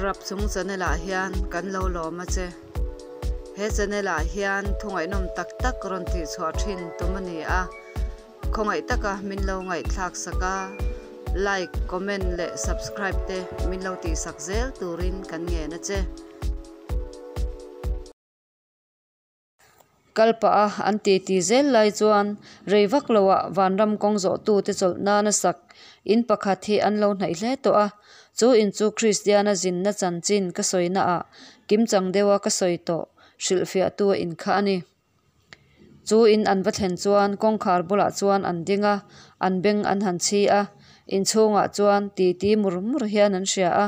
Rapchung channel ah hian kan lo lawm a che. He channel ah hian thungaihnawm tak tak rawn tihchhuah thin tum a ni a. Khawngaih taka min lo ngaihthlak sak a, like, comment leh subscribe te min lo tihsak zel turin kan ngen a che. Kal pah a an titi zel lai chuan rei vak loah vanram kawng zawhtute chawlh nana sak in pakhat hi an lo hnaih hle tawh a, chu in chu Kristiana zinna chanchin ka sawinaah kimchang deuha ka sawi tawh hrilhfiahtu a inkha a ni. Chu in an va thlen chuan kawngkhar bulah chuan an ding a, an beng an han chhi a, inchhungah chuan titi mur mur hian an hria a,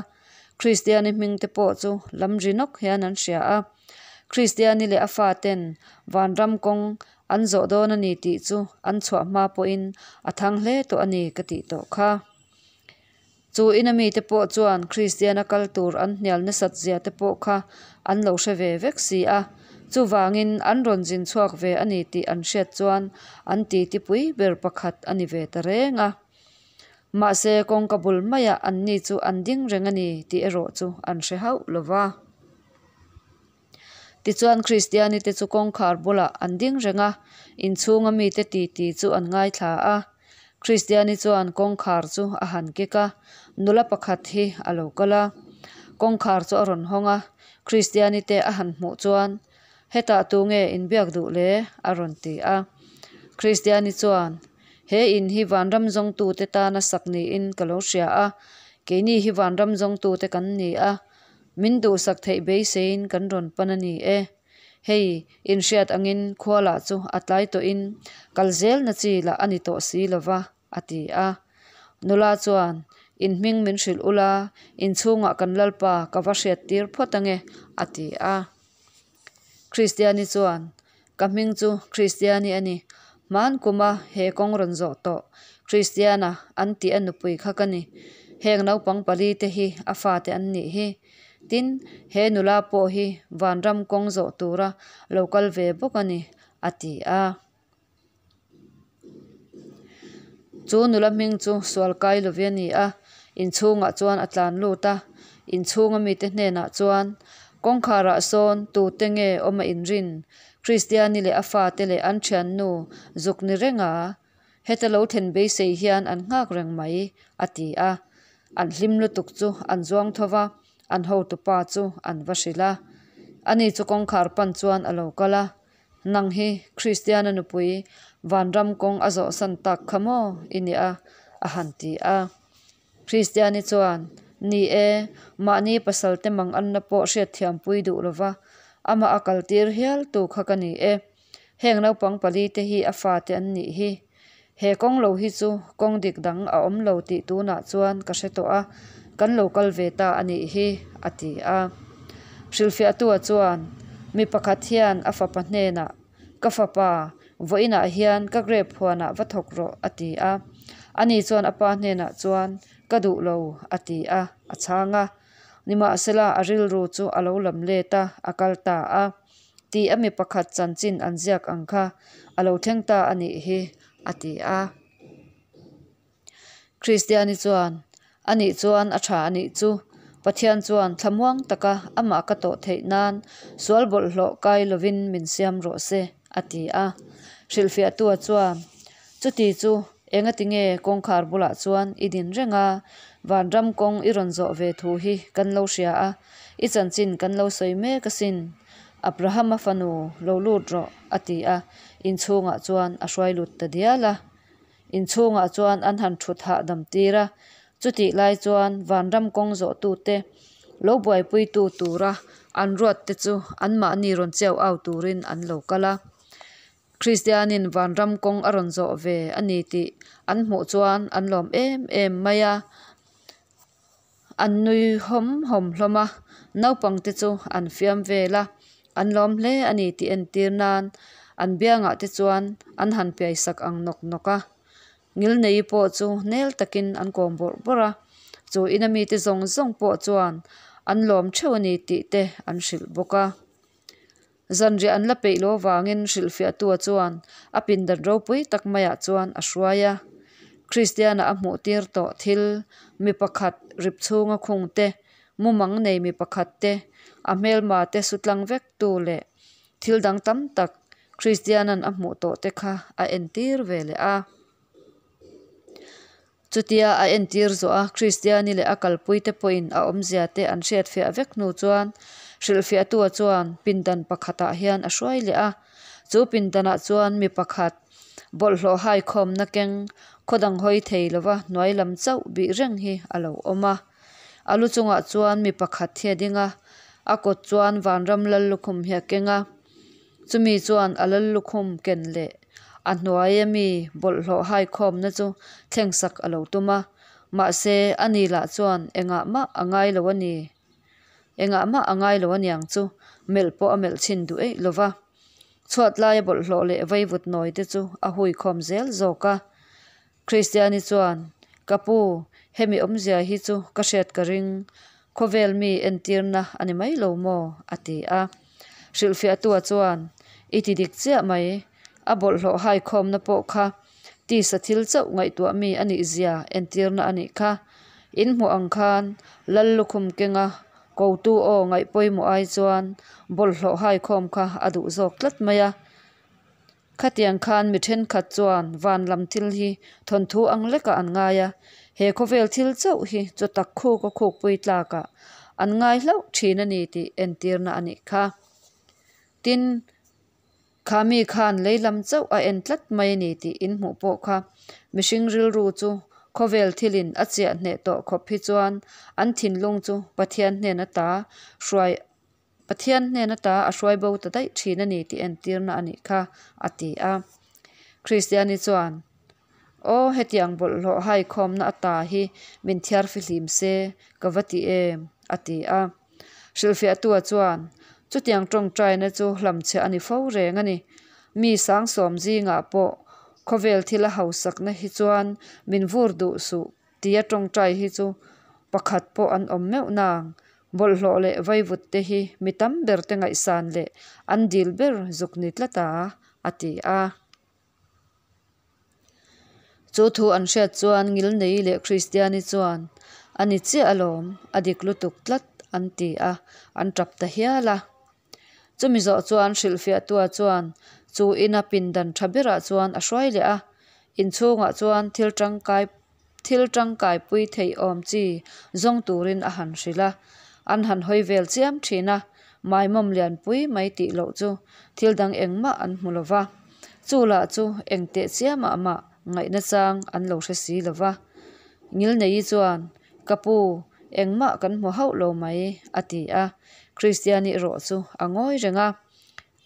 Kristiani hming te pawh chu lam ri nawk hian an hria a. Kristiani leh a faten vanram kawng an zawh dawn a ni tih chu an chhuah hma pawhin a thang hle tawh a ni ka tih tawh kha. Chu ina mite pawh chuan Kristiana kal tur an hnial nasat zia te pawh kha an lo hre ve vek si a, chuvangin an rawn zin chhuak ve a ni tih an hriat chuan an titipui ber pakhat a ni ve ta reng a. Mahse kawngka bul maiah anni chu an ding reng a ni tih erawh chu an hre hauh lo va. Tichuan Kristianite chu kawngkhar bulah an ding reng a, inchhunga mite titi chu an ngaithla a. Kristiani chuan kawngkhar chu a han kek a, nula pakhat hi a lo kal a. Kawngkhar chu a rawn hawng a, Kristianite a han hmuh chuan, Hetah tu nge inbiak duh le? a rawn ti a. Kristiani chuan, He in hi vanram zawngtute tana sak niin ka lo hria a, keini hi vanram zawngtute kan ni a, Min duhsak theih beiseiin kan rawn pan a ni e. Hei, inhriat angin khua lah chu a tlai tawhin kal zelna chi lah a ni tawh si lo va, a ti a. Nula chuan, In hming min hrilh ula, inchhungah kan Lalpa ka va hriattir phawt ange, a ti a. Kristiani chuan, Ka hming chu Kristiani a ni. Hman kuma he kawng rawn zawh tawh Kristiana an tih a nupui kha ka ni. Heng naupang pali te hi a fate an nih hi. Tin, he nula pawh hi vanram kawng zawh tura lo kal ve bawk a ni, a ti a. Chu nula hming chu sual kai lovi a ni a, inchhungah chuan a tlan lut a, inchhunga mite hnenah chuan, Kawngkharah sawn tute nge awm a inrin? Kristiani leh a fate leh an thiannu zuk ni reng a, heta lo then beisei hian an nghak reng mai, a ti a. An hlim lutuk chu an zuang tho va, an hotupa chu an va hrilh a. Ani chu kawngkhar pan chuan a lo kal a, Nang hi Kristiana nupui vanram kawng a zawhsan tak kha maw i nia a? a han ti a. Kristiani chuan, Ni e, mahni pasalte mang anna pawh hriatthiampui duh lova amah a kaltir hial tu kha ka ni e. Heng naupang palite hi a fate an nih hi. He kawng lo hi chu kawng dik dang a awm lo tih tunah chuan ka hre tawh a, kan lo kal ve ta a nih hi, a ti a. Hrilhfiahtua chuan mi pakhat hian a fapa hnenah, Ka fapa, vawiinah hian ka grape huanah va thawk rawh, a ti a. Ani chuan a pa hnenah chuan, Ka duh lo, a ti a, a chhang a. Nimahsela a rilru chu a lo lam let a, a kal ta a. Tih a mi pakhat chanchin an ziak ang kha a lo thleng ta a nih hi, a ti a. Kristiani chuan, A nih chuan a tha a nih chu. Pathian chuan thlamuang taka amah ka tawh theih nan sual bawlhhlawh kai lovin min siam rawh se, a ti a. Hrilhfiahtua chuan, Chuti chu engati nge kawngkhar bulah chuan i din reng a, vanram kawng i rawn zawh ve thu hi kan lo hria a, I chanchin kan lo sawi mek asin. Abrahama fanu lo lut rawh, a ti a, inchhungah chuan a hruai lut ta dial a. Inchhungah chuan an han thut hahdam tir a, chutih lai chuan vanram kawng zawhtute lo buaipuitu tura an ruat te chu anmahni rawn chiau au turin an lo kal a. Kristianin vanram kawng a rawn zawh ve a ni tih an hmuh chuan an lawm em em mai a. An nui hawm hawm hlawm a, naupang te chu an fiam vel a, an lawm hle a ni tih entir nan an biangah te chuan an han piai sak ang nawk nawk a. Ngilneii pawh chu nel takin an kawm bawrh bawrh a, chu ina mite zawng zawng pawh chuan an lawm theuh a ni tih te an hrilh bawk a. Zanriah an la peih lo avangin hrilhfiahtua chuan a pindan ropui tak maiah chuan a hruai a. Kristiana a hmuh tir tawh thil mi pakhat rip chhunga khung te, mumang nei mi pakhat te, a hmelma te su tlang vek tu leh thil dang tam tak Kristiana'n a hmuh tawh te kha a entir ve leh a. Chutia a entir zawh a, Kristiani leh a kalpuite pawhin a awmzia te an hriatfiah vek hnu chuan hrilhfiahtua chuan pindan pakhatah hian a hruai leh a. Chu pindanah chuan mi pakhat bawlhhlawh haikhawmna keng khaw dang hawi thei lova hnuai lam chauh bih reng hi a lo awm a. A lu chungah chuan mi pakhat hi a ding a, a kawt chuan vanram lal lukhum hi a keng a. Chumi chuan a lal lukhum ken leh a hnuaia mi bawlhhlawh haikhawmna chu thlengsak a lo tum a, mahse ani lah chuan engah mah a ngai lo a ni, engah mah a ngai lo aniang chu melh pawh a melh chhin duh eih lo va. Chhuat laia bawlhhlawh leh vaivut nawi te chu a huikhawm zel zawk a. Kristiani chuan, Ka pu, hemi awmzia hi chu ka hriat ka ring, khawvel mi entirna a ni mai lo maw? a ti a. Hrilhfiahtua chuan, I ti dik chiah mai, a bawlhhlawh haikhawmna pawh kha tisa thil chauh ngaihtuah mi a nih zia entirna a nih kha. In hmuh ang khan Lal lukhum kenga kotu aw ngaih pawimawh ai chuan bawlhhlawh haikhawm kha a duh zawk tlat mai a. Khatiang khan mi thenkhat chuan van lam thil hi thawnthu ang lekah an ngai a, he khawvel thil chauh hi chaw tak khuk a khukpui tlakah an ngai hlauh thin a ni tih entirna a nih kha. Tin, kha mi khan lei lam chauh a en tlat mai a ni tih in hmuh pawh kha mihring rilru chu khawvel thilin a chiah hneh tawh khawp hi chuan an thinlung chu Pathian hnen ata hruai Pathian hnen ata a hruai bo ta daih thin a ni tih entirna a nih kha, a ti a. Kristiani chuan, Aw, hetiang bawlhhlawh haikhawmna ata hi min thiar fihlim se ka va ti em? a ti a. Hrilhfiahtua chuan, Chutiang tawngtaina chu hlamchhiah a ni fo reng a ni. Mi sangsawm zingah pawh khawvel thila hausakna hi chuan min vur duh suh Tia tawngtai hi chu pakhat pawh an awm meuh nang. Bawlhhlawh leh vaivut te hi mi tam ber te ngaihsan leh an dil ber zuk ni tlat a, a ti a. Chu thu an hriat chuan Ngilnei leh Kristiani chuan, A ni chiah alawm, a dik lutuk tlat, an ti a, an tap ta hial a. Chumi zawh chuan hrilhfiahtua chuan chu ina pindan tha berah chuan a hruai leh a, inchhungah chuan thil tangkai thil tangkai pui theih awm chi zawng turin a han hrilh a, an han hawi vel chiam thin a, maimawm lianpui mai tih loh chu thil dang engmah an hmu lo va, chu lah chu eng teh chiamah mah ngaihna chang an lo hre si lo va. Ngilneii chuan Ka pu, engmah kan hmu hauh lo mai, a ti a. Kristiani erawh chu a ngawi reng a.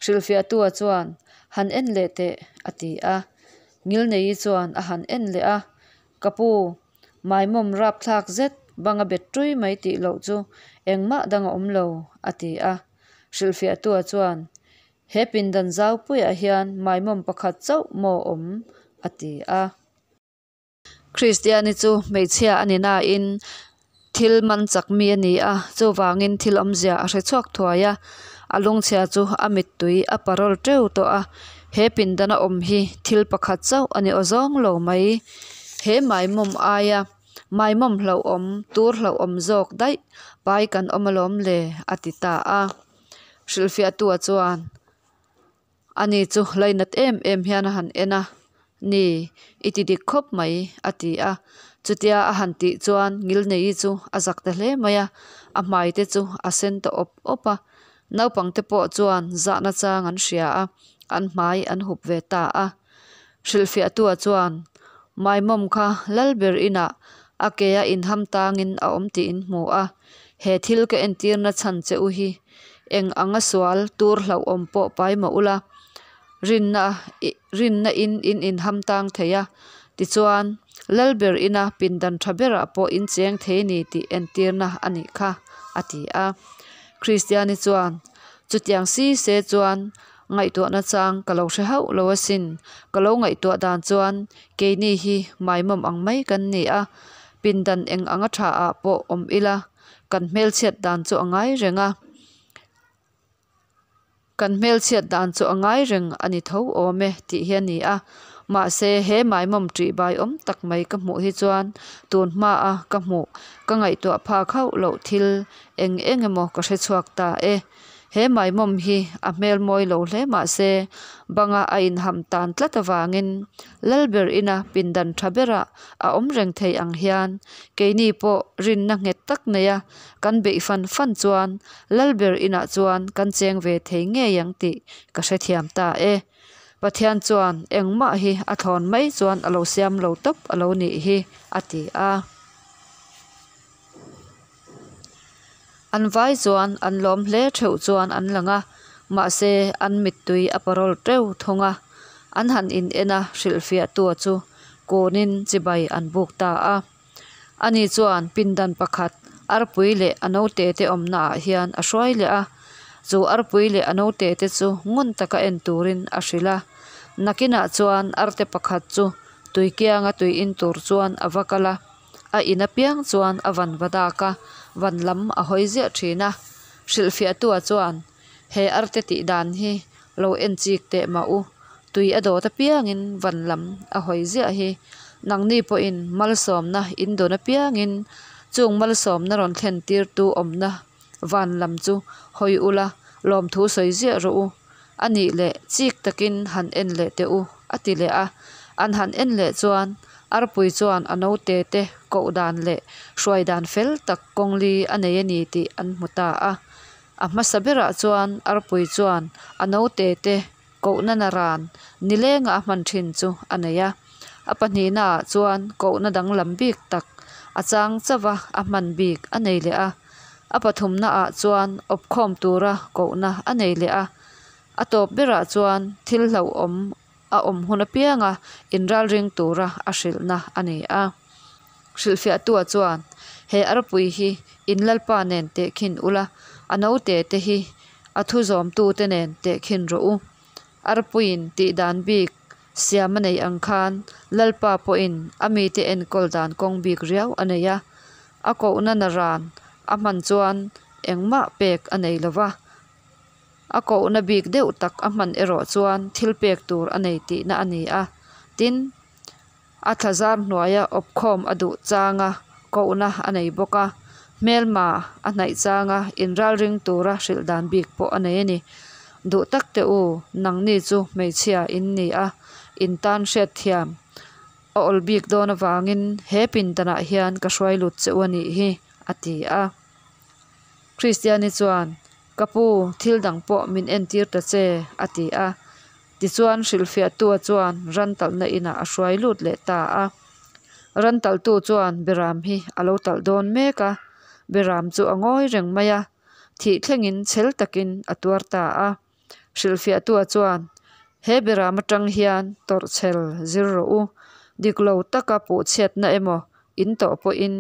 Hrilhfiahtua chuan, Han en leh teh, a ti a. Ngilneii chuan a han en leh a. Ka pu, maimawm rapthlak zet banga bet ṭui mai tih loh chu engmah dang a awm lo, a ti a. Hrilhfiahtua chuan, He pindan zaupuiah hian maimawm pakhat chauh maw awm? a ti a. Kristiani chu hmeichhia a ni nain thil man chak mi a ni a, chuvangin thil awmzia a hre chhuak thuai a, a lungchhia chu a mittui a parawl teuh tawh a, he pindana awm hi thil pakhat chauh a ni aw zawng lo mai. He maimawm aia maimawm hlauhawm tur hlauhawm zawk daih pai kan awm alawm le a ti ta a. Hrilhfiahtua chuan. Ani chu lainat em em hian a han en a, Ni, i ti dik khawp mai, a ti a. Chutia a han tih chuan Ngilneii chu a zak ta hle mai a, a hmai te chu a sen ta awp awp a. Naupang te pawh chuan zahna chang an hria a, an hmai an hup ve ta a. Hrilhfiahtua chuan, Maimawm kha Lalber inah a ke a inham tangin a awm tih in hmu a, he thil ka entirna chhan che u hi eng anga sual tur hlauhawm pawh pai mah ula, rinna rinna in in inham tang thei a, tichuan Lalber ina pindan tha berah pawh in cheng thei ni tih entirna a nih kha, a ti a. Kristiani chuan, Chutiang si se chuan Ngaihtuahna chang ka lo hre hauh lo asin. Ka lo ngaihtuah dan chuan keini hi maimawm ang mai kan ni a, pindan eng anga tha ah pawh awm ila kan hmelchhiat dan chu a ngai reng a, kan hmelchhiat dan chu a ngai reng a ni tho awm e tih hi a ni a. Mahse, he maimawm ṭihbai awm tak mai ka hmuh hi chuan tun hmaa ka hmuh, ka ngaihtuah phak hauh loh thil eng eng emaw ka hre chhuak ta e. He maimawm hi a hmel mawi lo hle mah se, banga a inham tan tlat avangin Lalber ina pindan tha berah a awm reng thei ang hian keini pawh rinna nghet tak neia kan beih fan fan chuan Lalber inah chuan kan cheng ve thei ngei ang tih ka hrethiam ta e. Pathian chuan engmah hi a thlawn mai chuan a lo siam lo tawp a lo nih hi, a ti a. An vai chuan an lawm hle theuh chuan an lang a, mahse an mittui a parawl teuh thung a. An han in en a, hrilhfiahtua chu kunin chibai an buk ta a. Ani chuan pindan pakhat arpui leh a naute te awmna ah hian a hruai leh a, chu arpui leh a naute te chu ngun taka en turin a hrilh a. Nakinah chuan arte pakhat chu tui kianga tui in tur chuan a va kal a, a in apiang chuan a van va dak a, van lam a hawi ziah thin a. Hrilhfiahtua chuan, He arte tih dan hi lo en chik teh mah u, tui a dawt apiangin van lam a hawi ziah hi. Nangni pawhin malsawmna in dawn apiangin chung malsawmna rawn thlen tirtu awmna van lam chu hawi ula, lawmthu sawi ziah rawh u. A nih leh chik takin han en leh teh u, a ti leh a. An han en leh chuan arpui chuan a naute te koh dan leh hruai dan fel tak kawng li a nei a ni tih an hmu ta a. A hmasa berah chuan arpui chuan a naute te kohna naran nilenga a hman thin chu a nei a. A pahnihnaah chuan kohna danglam bik tak a chang chauh a, a hman bik a nei leh a. A pathumnaah chuan awpkhawm tura kohna a nei leh a. A tawp berah chuan thil hlauhawm a awm hun apianga inralring tura a hrilhna a ni a. Hrilhfiahtua chuan, He arpui hi in Lalpa nen tehkhin ula, a naute te hi a thu zawmtute nen tehkhin rawh u. Arpuiin tihdan bik siam a nei ang khan Lalpa pawhin a mite enkawl dan kawng bik riau a nei a. A kohna naran a hman chuan engmah pek a nei lo va. A kohna bik deuh tak a hman erawh chuan thil pek tur a nei tihna a ni a. Tin, a thlazar hnuaia awpkhawm a duh changa kohna a nei bawk a, hmelma a hnaih changa inralring tura hrilh dan bik pawh a nei a ni. Duh tak teh u, nangni chu hmeichhia in ni a, in tan hriatthiam a awl bik dawn avangin he pindanah hian ka hruai lut che u a nih hi, a ti a. Kristiani chuan, Ka pu, thil dang pawh min entir ta che, a ti a. Tichuan hrilhfiahtua chuan ran talhna inah a hruai lut leh ta a. Ran talhtu chuan Beram hi a lo talh dawn mek a, Beram chu a ngawi reng mai a, thih thlengin chhel takin a tuar ta a. Hrilhfiahtua chuan, He Beram atang hian tawrhchhel zir rawh u, dik lo taka puhchhiatna emaw in tawh pawhin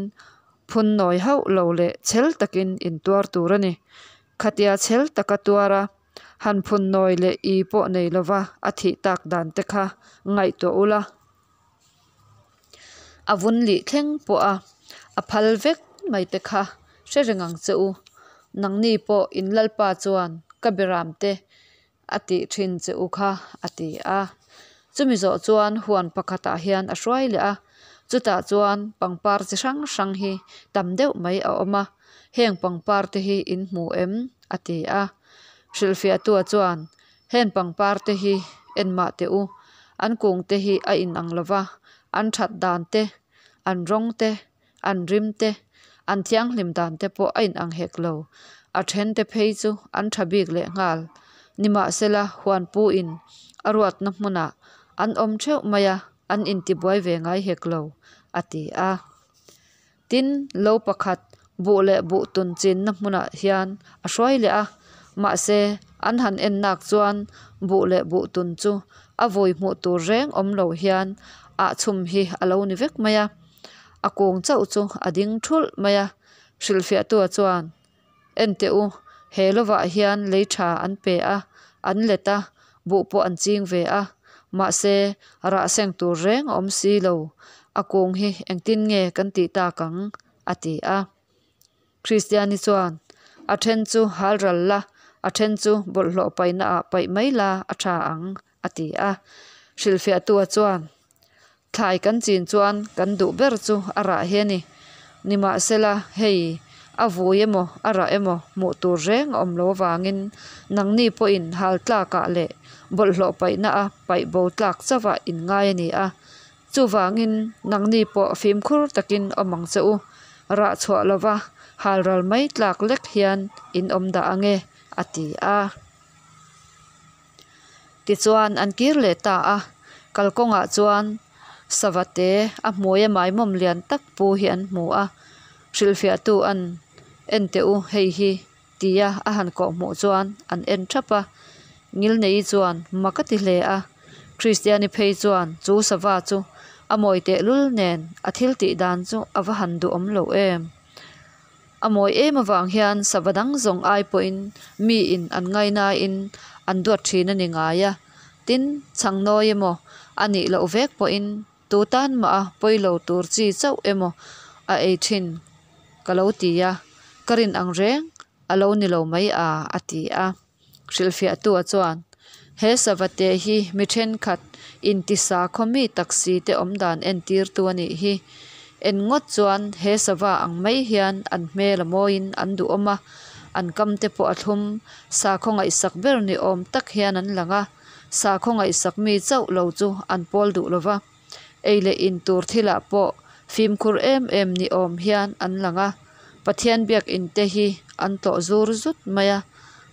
phun nawi hauh lo leh chhel takin in tuar tur a ni. Khatia chhel taka tuar a, han phun nawi leh i pawh nei lova a thih tak dan te kha ngaihtuah ula. A vun lih thleng pawh a a phal vek mai te kha hre reng ang che u. Nangni pawh in Lalpa chuan ka beram te a tih thin che u kha a ti a. Chumi zawh chuan huan pakhatah hian a hruai leh a, chutah chuan pangpar chi hrang hrang hi tam deuh mai a awm a, heng pangpar te hi in hmu em? a ti a. Hrilhfiahtua chuan heng pangpar te hi en mah teh u, an kung te hi a inang lo va, an that dan te, an rawng te, An rim te, an thianghlim dan te pawh a inang hek lo. A then te phei chu an tha bik leh nghal. Nimahsela, huanpuin a ruatna hmunah an awm theuh mai a, an intibuai ve ngai hek lo, a ti a. Tin, lo pakhat buh leh buh tun chinna hmunah hian a hruai leh a, mahse, an han en nak chuan buh leh buh tun chu a vui hmuh tur reng awm lo hian ahchhum hi a lo ni vek mai a. A kung chauh chu a ding thulh mai a, hrilhfiahtua chuan, En teh u, he lovah hian lei tha an pe a, an let a, buh pawh an ching ve a, mahse rah seng tur reng a awm si lo, a kung hi engtin nge kan tih tak ang? a ti a. Kristiani chuan, A then chu hal ral la, a then chu bawlhhlawh paihnaah paih mai la a tha ang, a ti a. Hrilhfiahtua chuan, Thlai kan chin chuan kan duh ber chu a rah hi a ni. Nimahsela, hei, a vui emaw a rah emaw hmuh tur reng a awm lo avangin nangni pawhin hal tlakah leh bawlhhlawh paihna a paih bo tlak chauhah in ngai a ni a. Chuvangin nangni pawh fimkhur takin awm ang che u, rah chhuah lova hal ral mai tlak lek hian in awm dah ang e, a ti a. Tichuan an kir leh ta a, kalkawngah chuan Savate a hmuia maimawm lian tak pu hi an hmu a, hrilhfiahtu an en teh u hei hi tia a han kawh hmuh chuan an en thap a. Ngilneii chuan mak a ti hle a, Kristiani phei chuan chu sava chu a mawi tehlul nen a thil tih dan chu a va han duhawm lo em. A mawi em avang hian sava dang zawng ai pawhin miin an ngainain an duat thin a ni ngai a, tin chhang nawi emaw a nih loh vek pawhin tu tan mah a pawi lo tur chi chauh emaw a ei thin ka lo ti a, ka rin ang reng a lo ni lo mai a a ti a. Hrilhfiahtua chuan, He savate hi mi thenkhat intisa khaw mi tak si te awm dan entirtu a nih hi. En ngawt chuan he sava ang mai hian an hmel a mawiin an duhawm a, an kam te pawh a thlum, sakhaw ngaihsak ber ni awm tak hian an lang a, sakhaw ngaihsak mi chauh lo chu an pawl duh lo va. Ei leh in tur thilah pawh fimkhur em em ni awm hian an lang a, Pathian biakinn te hi an tlawh zur zut mai a,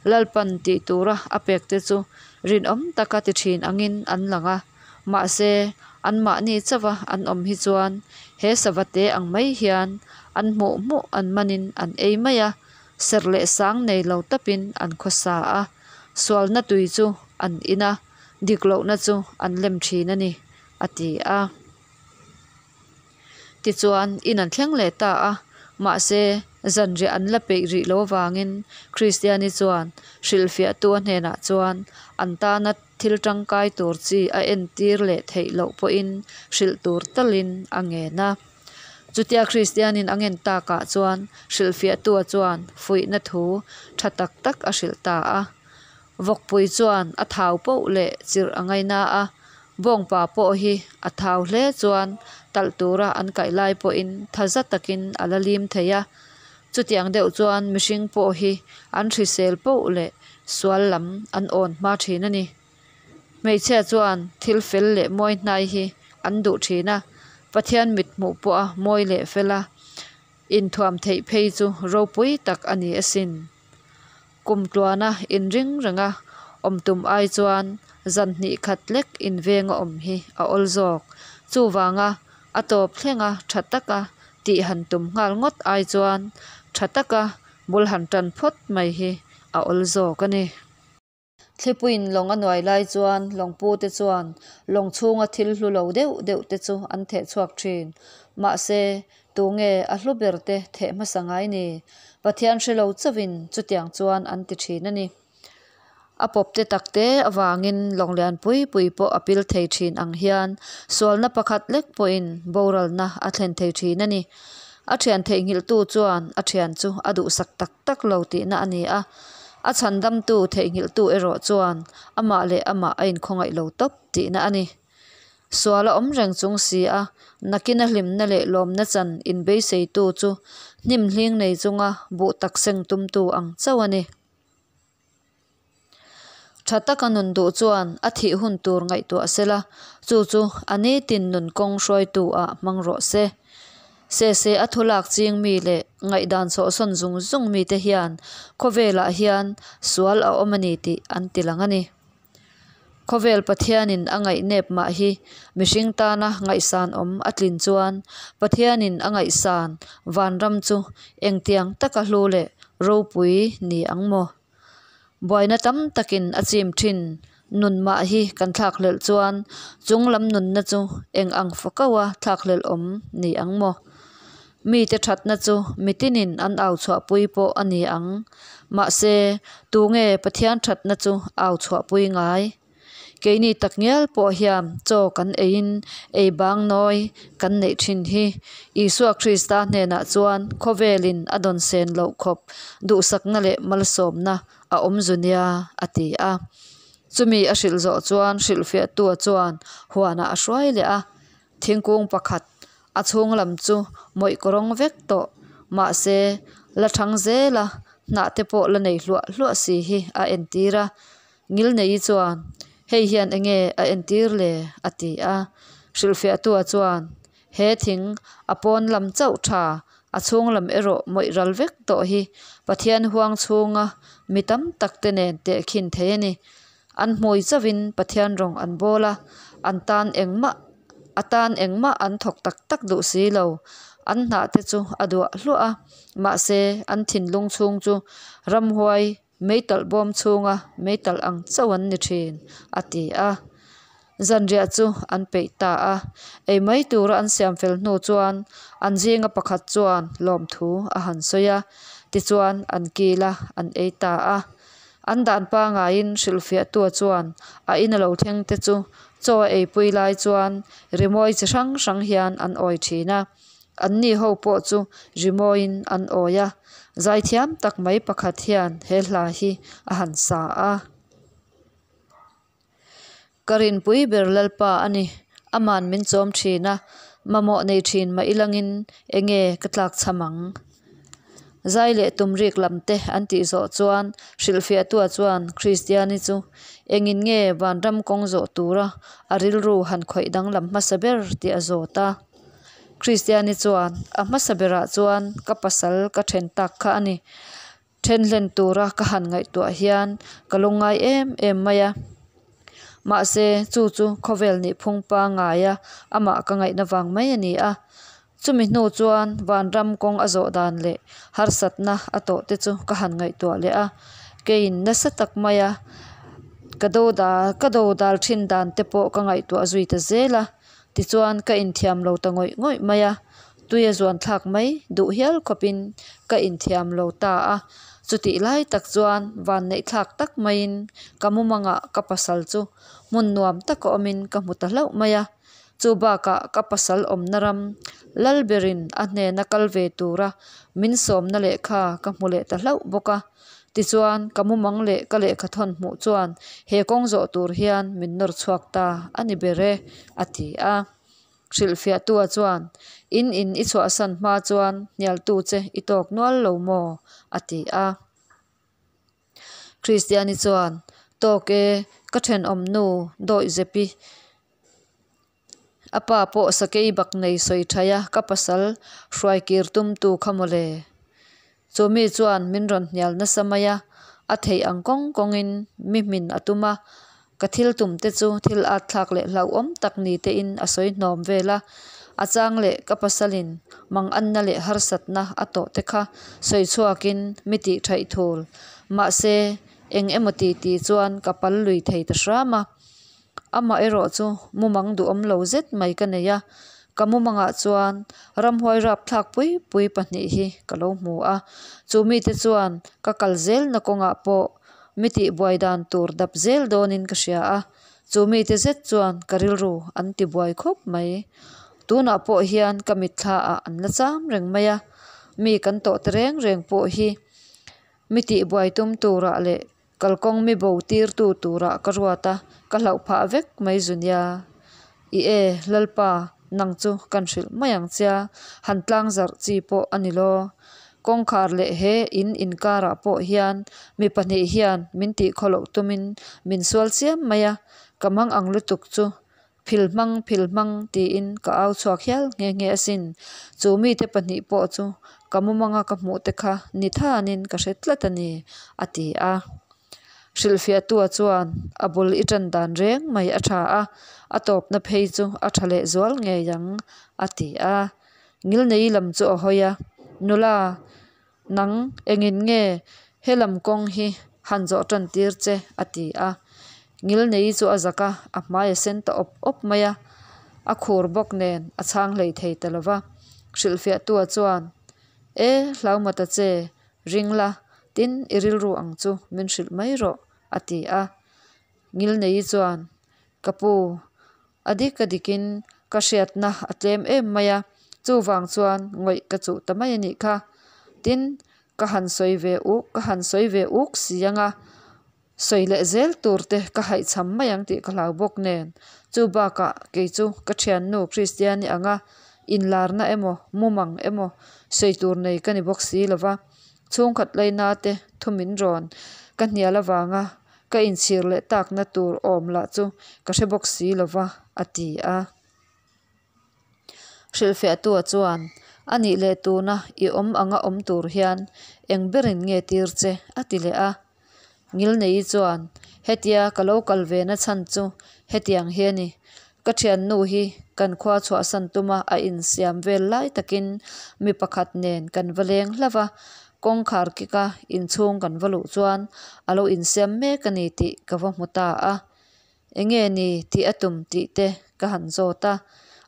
Lalpan tih tura a pek te chu rinawm taka ti thin angin an lang a, mahse anmahni chauha an awm hi chuan he savate ang mai hian an hmuh hmuh an manin an ei mai a, serh leh sang nei lo tapin an khawsa a, sualna tui chu an in a. Dik lohna chu an lem thin a ni, a ti a. Tichuan, in an thleng leh ta a, mahse, zanriah an la peih rih lo avangin Kristiani chuan hrilhfiahtu a hnenah chuan an tana thil tangkai tur chi a entir leh theih loh pawhin hrilh tur talin a ngen a. Chutia Kristianin a ngen takah chuan hrilhfiahtua chuan fuihna thu tha tak tak a hrilh ta a. Vawkpui chuan a thau poh leh chirh a ngaina a, bawngpa pawh hi a thau hle chuan talh tura an kaih lai pawhin tha za takin a la lim thei a. Chutiang deuh chuan mihring pawh hi an hrisel poh leh sual lam an awn hma thin a ni. Hmeichhia chuan thil fel leh mawi hnai hi an duh thin a, Pathian mithmuh pawha mawi leh fela inthuam theih phei chu ropui tak a ni asin. Kum tluana inring renga awm tum ai chuan zan hnih khat lek invenga awm hi a awl zawk. Chuvanga a tawp thlenga tha taka tih han tum nghal ngawt ai chuan tha taka bul han tan phawt mai hi a awl zawk a ni. Thlipuiin lawng a nuai lai chuan lawngpute chuan lawng chhunga thil hlu lo deuh deuh te chu an theh chhuak thin. Mahse, tunge a hlu ber te theh hmasa ngai ni? Pathian hre lo chauhin chutiang chuan an ti thin a ni. A pawp te tak te avangin lawng lian pui pui pawh a pil thei thin ang hian sualna pakhat lek pawhin boralna a thlen thei thin a ni. A thian theihnghilhtu chuan a thian chu a duhsak tak tak lo tihna a ni a. A chhandamtu theihnghilhtu erawh chuan amah leh amah a inkhawngaih lo tawp tihna a ni. Sual a awm reng chung si a, nakina hlimna leh lawmna chan inbeiseitu chu hnim hling nei chunga buh tak seng tumtu ang chauh a ni. Tha taka nun duh chuan a thih hun tur ngaihtuah sela, chu chu a nitin nun kawng hruaitu ah hmang rawh se. Sese a thu lak ching mi leh ngaihdan chhawhsawn zung zung mite hian khawvelah hian sual a awm a ni tih an ti lang a ni. Khawvel Pathianin a ngaihnep mah hi mihring tana ngaihsan awm a tlin chuan Pathianin a ngaihsan vanram chu engtiang taka hlu leh ropui ni ang maw? Buaina tam takin a chim thin nun mah hi kan thlakhlelh chuan chunglam nunna chu eng ang fakaua thlakhlelh awm ni ang maw? Mite thatna chu mitinin an au chhuahpui pawh a ni ang. Mahse, tunge Pathian thatna chu au chhuahpui ngai? Keini takngial pawh hian chaw kan eiin ei bang nawi kan neih thin hi. Isua Krista hnenah chuan khawvelin a dawn sen loh khawp duhsakna leh malsawmna a awm zu nia, a ti a. Chumi a hrilh zawh chuan hrilhfiahtua chuan huanah a hruai leh a, thingkung pakhat a chhung lam chu mawih kawrawng vek tawh mahse la thang zel a hnah te pawh la nei hluah hluah si hi a entir a. Ngilneii chuan, Hei hian enge a entir le? a ti a. Hrilhfiahtua chuan, He thing a pawn lam chauh tha, a chhung lam erawh mawih ral vek tawh hi Pathian huang chhunga mi tam tak te nen tehkhin thei a ni. An hmui chauhin Pathian rawng an bawl a, an tan engmah a tan engmah an thawk tak tak duh si lo. An hnah te chu a duah hluah a, mahse an thinlung chhung chu ramhuai Meitalh bawm chhunga meitalh ang chauh an ni thin, a ti a. Zanriah chu an peih ta a. Ei mai tura an siam fel hnu chuan an zinga pakhat chuan lawmthu a han sawi a, tichuan an kil a, an ei ta a. An dan pangaiin hrilhfiahtua chuan a ina lo thleng te chu chaw a eipui lai chuan rimawi chi hrang hrang hian an awi thin a. Anni ho pawh chu rimawiin an awi a, zaithiam tak mai pakhat hian he hla hi a han sa a. Ka rinpui ber Lalpa a ni, ama'n min chawm thin a, mamawh nei thin mah ilangin enge ka tlak chham ang? Zai leh tum rik lam te an tih zawh chuan hrilhfiahtua chuan Kristiani chu engin nge vanram kawng zawh tura a rilru han khawih danglam hmasa ber tih a zawt a. Kristiani chuan, A hmasa berah chuan ka pasal ka then tak kha a ni. Then hlen tura ka han ngaihtuah hian ka lungngai em em mai a. Mahse, chu chu khawvel nih phung pangaia amah ka ngaihna vang mai a ni a. Chumi hnu chuan vanram kawng a zawh dan leh harsatna a tawh te chu ka han ngaihtuah leh a. Keiin nasa tak maia ka dodal ka dodal thin dan te pawh ka ngaihtuah zui ta zel a. Tichuan ka inthiam lo ta ngawih ngawih mai a, tui a zuan thlak mai duh hial khawpin ka inthiam lo ta a. Chutih lai tak chuan vanneih thlak tak maiin ka mumangah ka pasal chu hmun nuam taka awmin ka hmu ta hlauh mai a. Chu bakah ka pasal awmna ram Lalberin a hnena kal ve tura min sawmna lehkha ka hmu leh ta hlauh bawk a. Tichuan, ka mumang leh ka lehkha thawn hmuh chuan he kawng zawh tur hian min nawr chhuak ta a ni ber e, a ti a. Hrilhfiahtua chuan, In in i chhuahsan hma chuan hnialtu che i tawk nual lo maw? a ti a. Kristiani chuan, Tawk e, ka thenawm nu Dawihzepi A pa pawh sakei bak nei sawi thaih a, ka pasal hruai kir tum tu kha mawle. Chu mi chuan min rawn hnial nasa mai a, a theih ang kawng kawngin mi hmin a tum a, ka thil tum te chu thil at thlak leh hlauhawm tak ni tein a sawi hnawm vel a. A chang leh ka pasalin manganna leh harsatna a tawh te kha sawi chhuakin mi tih thaih thul. Mahse, eng emaw ti ti chuan ka pal lui thei ta hram a. Amah erawh chu mumang duhawm lo zet mai ka nei a, ka mumangah chuan ramhuai rapthlak pui pui pahnih hi ka lo hmu a, chu mite chuan ka kal zelna kawngah pawh mi tihbuai dan tur dap zel dawnin ka hria a, chu mite zet chuan ka rilru an tibuai khawp mai. Tunah pawh hian ka mitthla ah an la cham reng mai a, mi kan tawh te reng reng pawh hi mi tihbuai tum turah leh Kalkawng mi bo tirtu turah ka ruat a, ka hlauh phah vek mai zu nia. I e, Lalpa, nang chu kan hrilh mai ang chia, han tlang zarh chi pawh a ni lo. Kawngkhar leh he in inkarah pawh hian mi pahnih hian min tihkhawloh tumin min sual chiam mai a, ka mang ang lutuk chu Phil hmang, phil hmang tiin ka au chhuak hial nghe nghe asin. Chu mite pahnih pawh chu ka mumanga ka hmuh te kha ni thanin ka hre tlat a ni, a ti a. Hrilhfiahtua chuan a bul i tan dan reng mai a tha a, a tawpna phei chu a tha leh zual ngei ang, a ti a. Ngilnei lam chu a hawi a, Nula, Nang, engin nge he lam kawng hi han zawh tan tir che? a ti a. Ngilnei chu a zak a, a hmai a sen ta awp awp mai a. A khur bawk nen a chhang hlei thei ta lo va. Hrilhfiahtua chuan, E, Hlaumata che, ring la, tin i rilru ang chu min hrilh mai rawh, a ti a. Ngilnei chuan, Ka pu, A dik a dikin ka hriatna a tlem em mai a, chuvang chuan ngawih ka chuh ta mai a nih kha. Tin, ka han sawi ve uk, ka han sawi ve uk si ang a. Sawi leh zel tur te ka haihchham mai ang tih ka hlau bawk nen. Chu bakah kei chu ka thiannu Kristiani anga inlarna emaw mumang emaw sawi tur nei ka ni bawk si lo va, chhungkhat laina te thu min rawn ka hnial avanga ka inchhir leh takna tur awm lah chu ka hre bawk si lo va, a ti a. Hrilhfiahtua chuan, A nih leh tuna i awm anga awm tur hian eng berin nge tir che? a ti leh a. Ngilneii chuan, Hetia ka lo kal ve na chhan chu hetiang hi a ni. Ka thiannu hi kan khua chhuahsan tuma a insiam vel lai takin mi pakhat nen kan va leng hlauh a, kawngkhar kika inchhung kan va luh chuan a lo insiam mek a ni tih ka va hmu ta a. Enge ni tih a tum tih te ka han zawt a,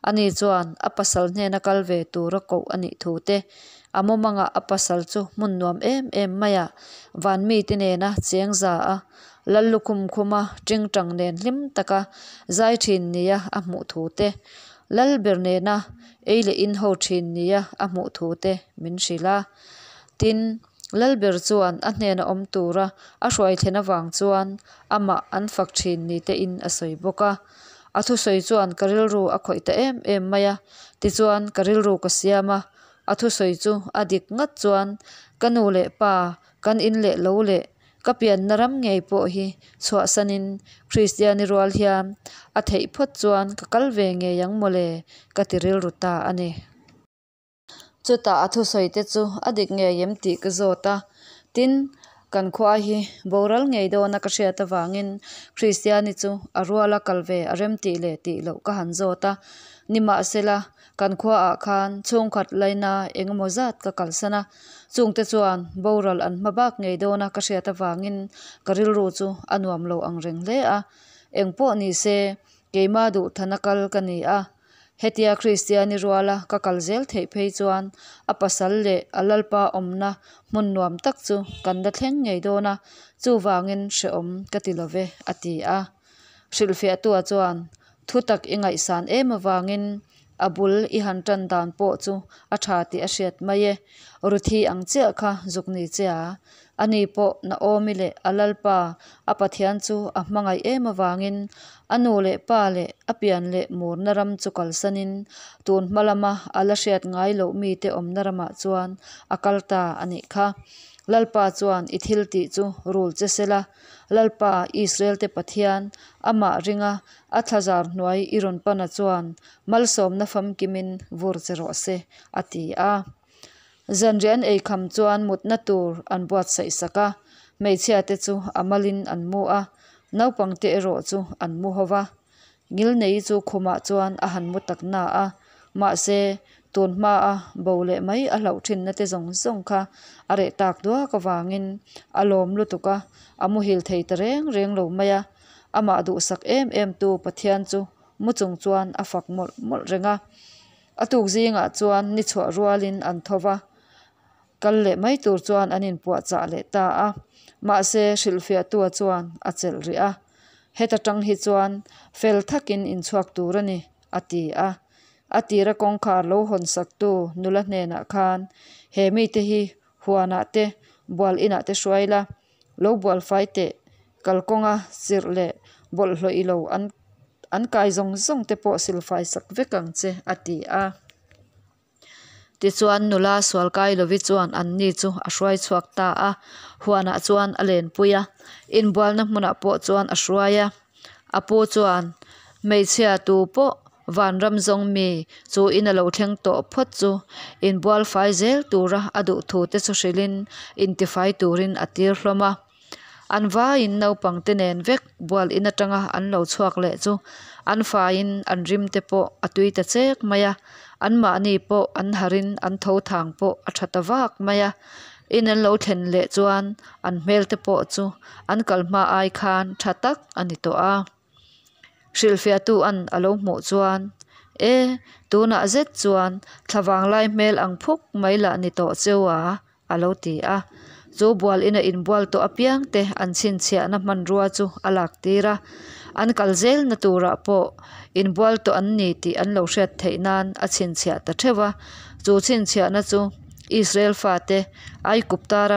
ani chuan a pasal hnena kal ve tura koh a nih thu te, a mawmangah a pasal chu hmun nuam em em maiah van mite nena cheng za a, lal lukhum khuma tingtang nen hlim taka zai thin nia a hmuh thu te, lal ber nena ei leh in ho thin nia a hmuh thu te min hrilh a. Tin, Lalber chuan a hnena awm tura a hruai thlen avang chuan amah an fak thin ni tein a sawi bawk a. A thusawi chuan ka rilru a khawih ta em em mai a, tichuan ka rilru ka siam a. A thusawi chu a dik ngat chuan ka nu leh pa, kan in leh lo leh ka pianna ram ngei pawh hi chhuahsanin Kristiani rual hian a theih phawt chuan ka kal ve ngei ang mawle ka ti rilru ta a ni. Chutah a thusawi te chu a dik ngei em tih ka zawt a, tin, kan khua hi boral ngei dawna ka hriat avangin Kristiani chu a ruala kal ve a rem tih leh tih loh ka han zawt a. Nimahsela, kan khuaah khan chhungkhat laina eng emaw zat ka kalsan a, chungte chuan boral an hma bak ngei dawna ka hriat avangin ka rilru chu a nuam lo ang reng hle a. Engpawh nise, keima duhthana kal ka ni a. Hetia Kristiani ruala ka kal zel theih phei chuan a pasal leh a Lalpa awmna hmun nuam tak chu kan la thleng ngei dawn a, chuvangin hrehawm ka ti lo ve, a ti a. Hrilhfiahtua chuan thu tak i ngaihsan em avangin a bul i han tan dan pawh chu a tha tih a hriat mai e. Ruthi ang chiah kha zuk ni che a, Ani pawh Naomi leh a Lalpa, a Pathian chu a hmangaih em avangin a nu leh pa leh a pian leh murna ram chu kalsanin tun hma lama a la hriat ngai loh mite awmna ramah chuan a kal ta a nih kha. Lalpa chuan i thil tih chu rul che sela, Lalpa, Israelte Pathian, amah ringa a thlazar hnuai i rawn pana chuan malsawmna famkimin vur che rawh se, a ti a. Zanriah an ei kham chuan mutna tur an buatsaih sak a, hmeichhia te chu a malin an mu a, naupang te erawh chu an mu ho va. Ngilneii chu khumah chuan a han mu tak na a, mahse tun hmaa bo leh mai a hlauh thinna te zawng zawng kha a reh tak duak avangin a lawm lutuk a, a muhil thei ta reng reng lo mai a. Amah duhsak em em tu Pathian chu mu chung chuan a fak mawlh mawlh reng a. A tuk zingah chuan ni chhuah rualin an tho va, kal leh mai tur chuan an inpuahchah leh ta a. Mahse, hrilhfiahtua chuan a chelh rih a, Heta tang hi chuan fel thakin inchhuak tur a ni, a ti a. A tira kawngkhar lo hawnsaktu nula hnenah khan, He mite hi huanah te, bual inah te hruai la, lo bual fai teh, kalkawnga chirh leh bawlhhlawh i lo an an kai zawng zawng te pawh silfai sak vek ang che, a ti a. Tichuan nula Sualkailovi chuan anni chu a hruai chhuak ta a, huanah chuan a lenpui a, inbualna hmunah pawh chuan a hruai a. A pu chuan, Hmeichhia tu pawh vanram zawng mi chu in a lo thleng tawh phawt chu inbual fai zel tura a duh thu te chu hrilhin intifai turin a tir hlawm a. An vaiin naupang te nen vek bual in atanga an lo chhuak leh chu an faiin an rim te pawh a tui ta chek mai a, anmahni pawh an harin an tho thang pawh a tha ta vak mai a. In an lo thlen leh chuan an hmel te pawh chu an kal hma ai khan tha tak a ni tawh a. Hrilhfiahtu an a lo hmuh chuan, E, tunah zet chuan thlavang lai hmel ang phuk mai lah ni tawh cheu a, a lo ti a. Chu bual ina inbual tawh apiang te an chhinchhiahna hmanrua chu a lak tir a. An kal zelna turah pawh inbual tawh an ni tih an lo hriat theih nan a chhinchhiah ta theuh a. Chu chhinchhiahna chu. Israel fate Aigupta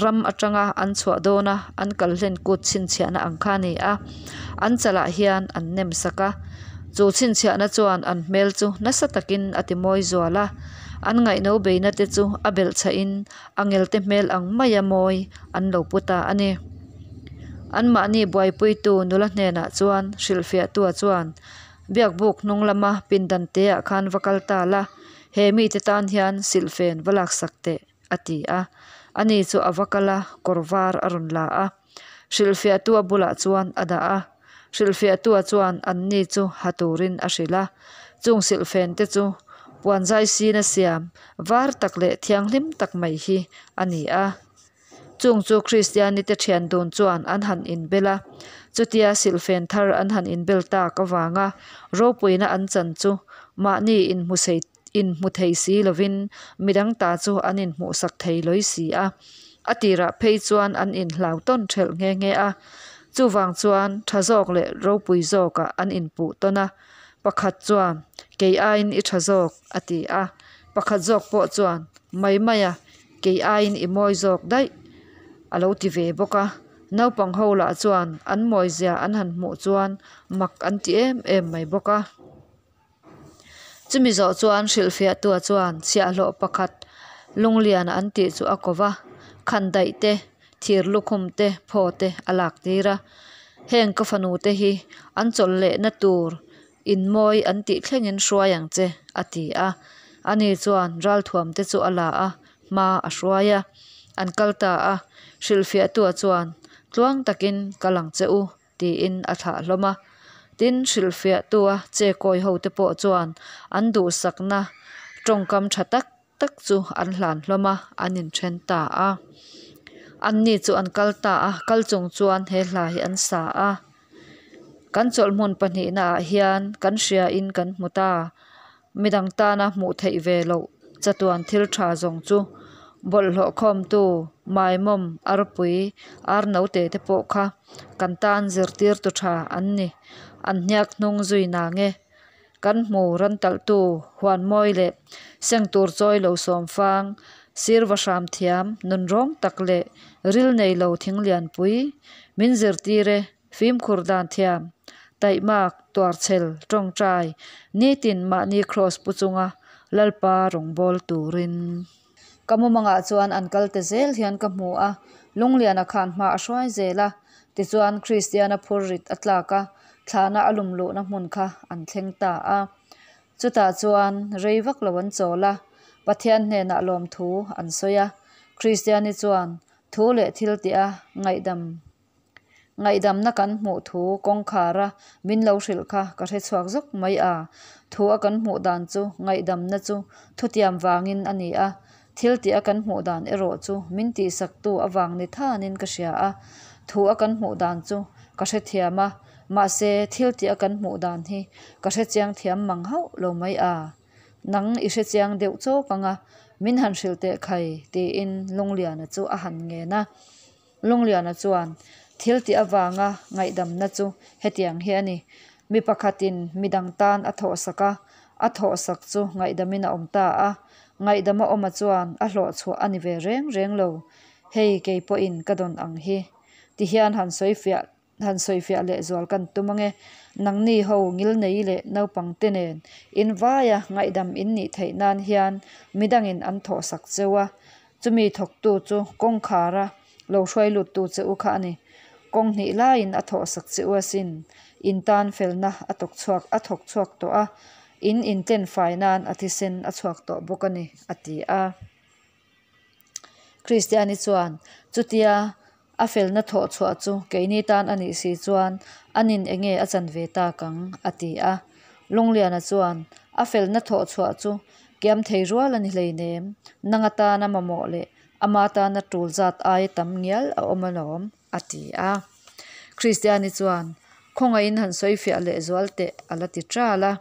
ram atanga an chhuah dawna an kal hlen kut chhinchhiahna ang kha a ni a, an chalah hian an nem sak a. Chu chhinchhiahna chuan an hmel chu nasa takin a ti mawi zual a, an ngaihno beina te chu a belhchhahin angelte hmel ang maia mawi an lo pu ta a ni. Anmahni buaipuitu nula hnenah chuan hrilhfiahtua chuan, Biakbuk hnung lama pindan teah khan va kal ta la, he mite tan hian silhfen va laksak teh, a ti a. Ani chu a va kal a, kawr var a rawn la a. Hrilhfiahtua bulah chuan a dah a. Hrilhfiahtua chuan anni chu ha turin a hrilh a. Chung silhfen te chu puan zai sina siam var tak leh thianghlim tak mai hi a ni a. Chung chu Kristianite thian dun chuan an han inbel a, chutia silhfen thar an han inbel tak avanga ropuina an chan chu mahni inhmu thei si lovin midang ta chu an inhmuhsak thei lawi si a. A tirah phei chuan an inhlau tawn thelh nghe nghe a, chuvang chuan tha zawk leh ropui zawkah an inpuh tawn a. Pakhat chuan, Kei aiin i tha zawk, a ti a. Pakhat zawk pawh chuan, Mai mai a, Kei aiin i mawi zawk daih, a lo ti ve bawk a. Naupang ho lah chuan an mawizia an han hmuh chuan mak an ti em em mai bawk a. Chumi zawh chuan hrilhfiahtua chuan chhiahhlawh pakhat Lungliana an tih chu a ko va, khandaih te, thir lukhum te, phaw te a lak tir a. Heng ka fanu te hi an chawlh lehna tur Inmawi an tih thlengin hruai ang che, a ti a. Ani chuan ralthuam te chu a la a, hma a hruai a. An kal ta a, hrilhfiahtua chuan, Tluang takin kal ang che u, tiin a thlah hlawm a. Tin, hrilhfiahtua che kawi hote pawh chuan an duhsakna tawngkam tha tak tak chu an hlan hlawm a, an inthen ta a. Anni chu an kal ta a, kal chung chuan he hla hi an sa a. Kan chawlhhmun pahnihnaah hian kan hriain kan hmu ta. Midang tana hmuh theih ve loh chatuan thil tha zawng chu bawlhhlawh khawmtu Maimawm, Arpui, Arnote te pawh kha kan tan zirtirtu tha an ni. An hniak hnung zui nange. Kan hmu ran talhtu huan mawi leh seng tur chawi lo sawm fang, sirva hram thiam, nunrawng tak leh ril nei lo thing lianpui, min zirtir e, fimkhur dan thiam, taihmak, tuarchhel, tawngtai, nitin mahni kraws pu chunga Lalpa rawngbâwl turin. Ka mumangah chuan an kal ta zel hian ka hmu a, Lungliana khan hma a hruai zel a, tichuan Kristiana phurrit a tlak a, thlahna a lum luhna hmun kha an thleng ta a. Chutah chuan rei vak lo an chawl a, Pathian hnenah lawmthu an sawi a, Kristiani chuan thu leh thil tih a ngaihdam Ngaihdamna kan hmuh thu kawngkhara min lo hrilh kha ka hre chhuak zawk mai a. Thu a kan hmuh dan chu ngaihdamna chu thutiam vangin a ni a, thil tih a kan hmuh dan erawh chu min tihsaktu avang ni thanin ka hria a. Thu a kan hmuh dan chu ka hrethiam a, mahse thil tih a kan hmuh dan hi ka hrechiang thiam mang hauh lo mai a. Nang i hrechiang deuh chawk ang a, min han hrilh teh khai tiin Lungliana chu a han ngen a. Lungliana chuan, Thil tih avanga ngaihdamna chu hetiang hi a ni. Mi pakhatin midang tan a thawhsak a, a thawhsak chu ngaihdamin a awm ta a. Ngaihdama awma chuan a hlawhchhuah a ni ve reng reng lo. Hei kei pawhin ka dawn ang hi. Tihian han sawifiah Han sawifiah lehzual kan tum ange. Nangni ho ngilnei leh naupangte nen in vaia ngaihdam in nih theih nan hian midangin an thawhsak cheu a, chumi thawktu chu kawngkhara lo hruai luttu che u kha a ni. Kawng hnih laiin a thawhsak che u asin. In tan felna a tawk chhuak a thawk chhuak tawh a, in intlen fai nan a thisen a chhuak tawh bawk a ni, a ti a. Kristiani chuan chutia A felna thawh chhuah chu keini tan a nih si chuan anin enge a chan ve tak ang? a ti a. Lungliana chuan, A felna thawh chhuah chu kiam thei rual a ni hleinem, nang atana mamawh leh ama tana tul zat aia tam ngial a awm alawm, a ti a. Kristiani chuan, Khawngaihin han sawi fiah leh zual teh, a la ti ṭal a.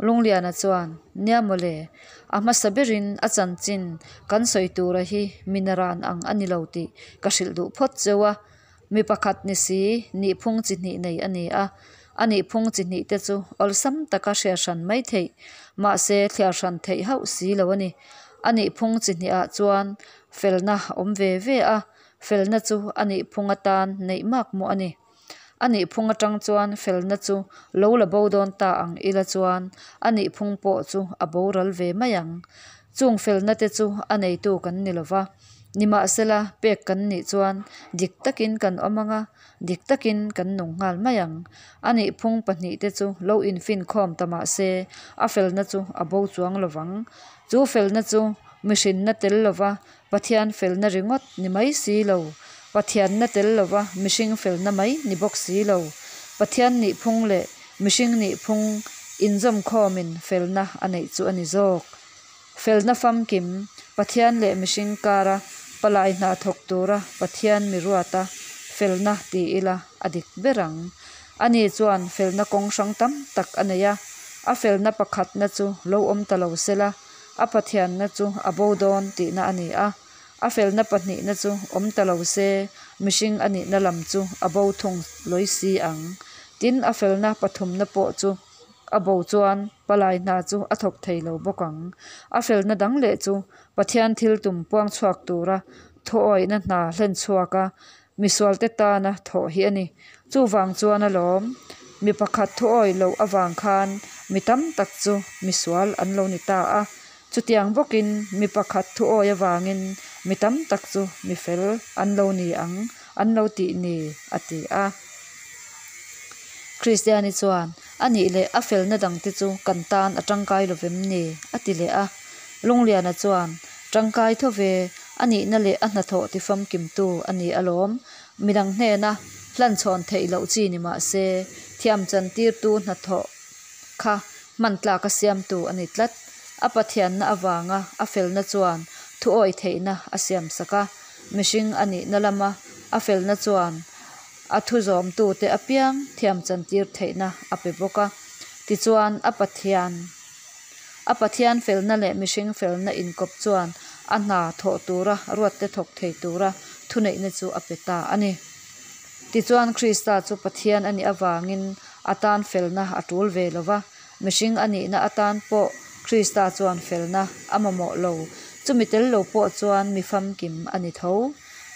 Lungliana chuan, Nia mawle, a hmasa berin a chanchin kan sawi tura hi mi naran ang a ni lo tih ka hrilh duh phawt cheu a. Mi pakhat ni si, nihphung chi hnih nei a ni a. A nihphung chi hnih te chu awlsam taka hriat hran mai theih, mahse thliar hran theih hauh si lo a ni. A nihphung chi hnihah chuan felna a awm ve ve a, felna chu a nihphung atan neih makmawh a ni. A nihphung atang chuan felna chu lo la bo dawn ta ang ila chuan a nihphung pawh chu a boral ve mai ang. Chung felna te chu a neitu kan ni lova, nimahsela pek kan nih chuan dik takin kan awm ang a, dik takin kan nung nghal mai ang. A nihphung pahnihte chu lo infinkhawm ta mah se a felna chu a bo chuang lovang. Chu felna chu mihrinna tel lova Pathian felna ringawt ni mai si lo, Pathianna tel lova mihring felna mai ni bawk si lo. Pathian nihphung leh mihring nihphung inzawmkhawmin felna a neih chu a ni zawk. Felna famkim, Pathian leh mihring kara palai hna thawk tura Pathian mi ruata felna ti ila a dik ber ang. Ani chuan felna kawng hrang tam tak a nei a, a felna pakhatna chu lo awm ta lo sela, a Pathianna chu a bo dawn tihna a ni a, a felna pahnihna chu awm ta lo se mihring a nihna lam chu a bo thung lawi si ang. Tin, a felna pathumna pawh chu a bo chuan palai hna chu a thawk thei lo bawk ang. A felna dang leh chu Pathian thil tum puang chhuak tura thuawihna hna hlen chhuak a, misualte tana thawh hi a ni. Chuvang chuan alawm, mi pakhat thuawih loh avang khan mi tam tak chu misual an lo ni ta a. Chutiang bawkin mi pakhat thuawih avangin mi tam tak chu mi fel an lo ni ang, an lo tih ni, a ti a. Kristiani chuan, A nih leh a felna dangte chu kan tan a tangkai lo vem ni? a ti leh a. Lungliana chuan, Tangkai tho ve, a nihna leh a hnathawh tifamkimtu a ni alawm. Midang hnena hlanchhawn theih loh chi ni mah se, thiamchantirtu hnathawh kha hman tlaka siamtu a ni tlat. A Pathianna avanga a felna chuan thuawi theihna a siamsak a, mihring a nihna lama a felna chuan a thu zawmtute apiang thiamchantir theihna a pe bawk a. Tichuan, a Pathian a Pathian felna leh mihring felna inkawp chuan a hna thawh tura ruatte thawk thei tura thuneihna chu a pe ta a ni. Tichuan, Krista chu Pathian a nih avangin a tan felna a tul ve lo va, mihring a nihna atan pawh Krista chuan felna a mamawh lo, chumi tel lo pawh chuan mi famkim a ni tho.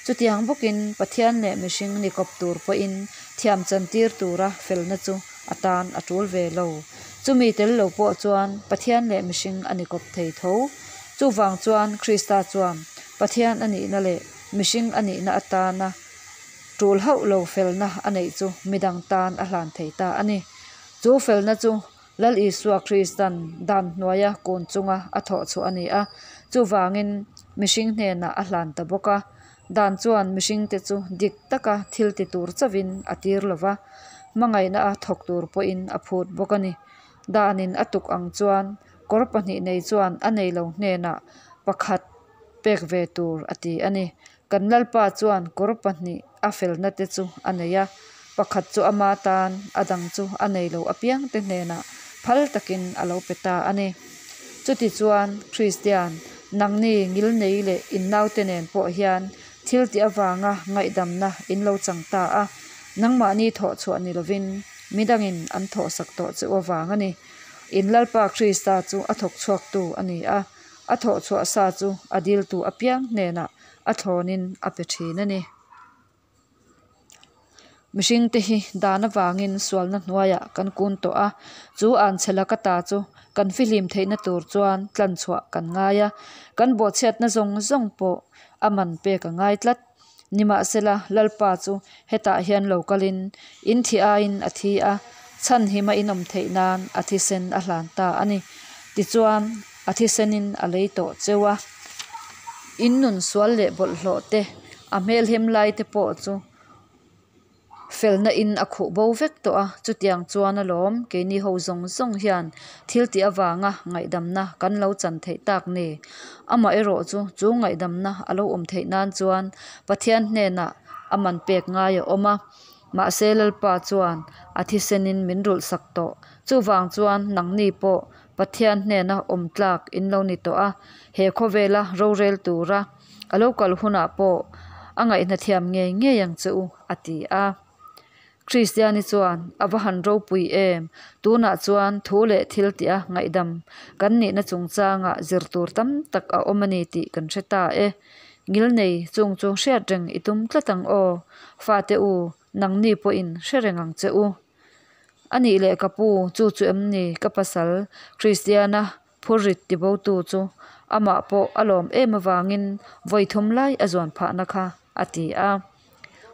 Chutiang bawkin Pathian leh mihring ni kawp tur pawhin thiam chantir tura felna chu a tan a tul ve lo. Chumi tel lo pawh chuan Pathian leh mihring a ni kawp thei tho. Chuvang chuan Krista chuan Pathian a nihna leh mihring a nihna atana tul hauh lo felna a neih chu midang tan a hlan thei ta a ni. Chu felna chu Lal Isua Kristan dan hnuaia kun chunga a thawh chhuah a ni a, chuvangin mihring hnenah a hlan ta bawk a. Dan chuan mihringte chu dik taka thil ti tur chauhin a tir lo va, hmangaihna a thawk tur pawhin a phut bawk a ni. Danin a tuk ang chuan kawr pahnih nei chuan a nei lo hnenah pakhat pek ve tur a ti a ni. Kan Lalpa chuan kawr pahnih a felna te chu a nei a, pakhat chu ama tan, a dang chu a nei lo apiangte hnenah phal takin a lo pe ta a ni. Chutichuan, Kristian, nangni ngilnei leh innaute nen pawh hian thil tih avanga ngaihdamna in lo chang ta a, nangmahni thawh chhuah ni lovin midangin an thawhsak tawh che u avang a ni. In Lalpa Krista chu a thawk chhuaktu a ni a, a thawh chhuah sa chu a diltu apiang hnenah a thlawnin a pe thin a ni. Mihringte hi dan avangin sualna hnuaiah kan kun tawh a, chu anchhe laka ta chu kan fihlim theihna tur chuan tlanchhuah kan ngai a, kan bawhchhiatna zawng zawng pawh a man pek a ngai tlat. Nimahsela, Lalpa chu hetah hian lo kalin in thi aiin a thi a, chhanhima in awm theih nan a thisen a hlan ta a ni. Tichuan, a thisenin a lei tawh cheu a. In nun sual leh bawlhhlawh te, a hmelhem lai te pawh chu felna in a khuh bo vek tawh a, chutiang chuan alawm keini ho zawng zawng hian thil tih avanga ngaihdamna kan lo chan theih tak ni. Amaherawh chu chu ngaihdamna a lo awm theih nan chuan Pathian hnenah a man pek ngai a awm a, mahse Lalpa chuan a thisenin min rulhsak tawh. Chuvang chuan nangni pawh Pathian hnena awm tlak in lo ni tawh a, he khawvela rorel tura a lo kal hunah pawh a ngaihna thiam ngei ngei ang che u, a ti a. Kristiani chuan, A va han ropui em! Tunah chuan thu leh thiltiha ngaihdam kan nihna chungchangah zir tur tam tak a awm a ni tih kan hre ta e. Ngilnei chung chu hriat reng i tum tlat ang aw. Fate u, nangni pawhin hre reng ang che u. A nih leh ka pu, chu chu em ni ka pasal Kristiana phurrit tibotu chu? Amah pawh a lawm em avangin vawi thum lai a zuan phahna kha, a ti a.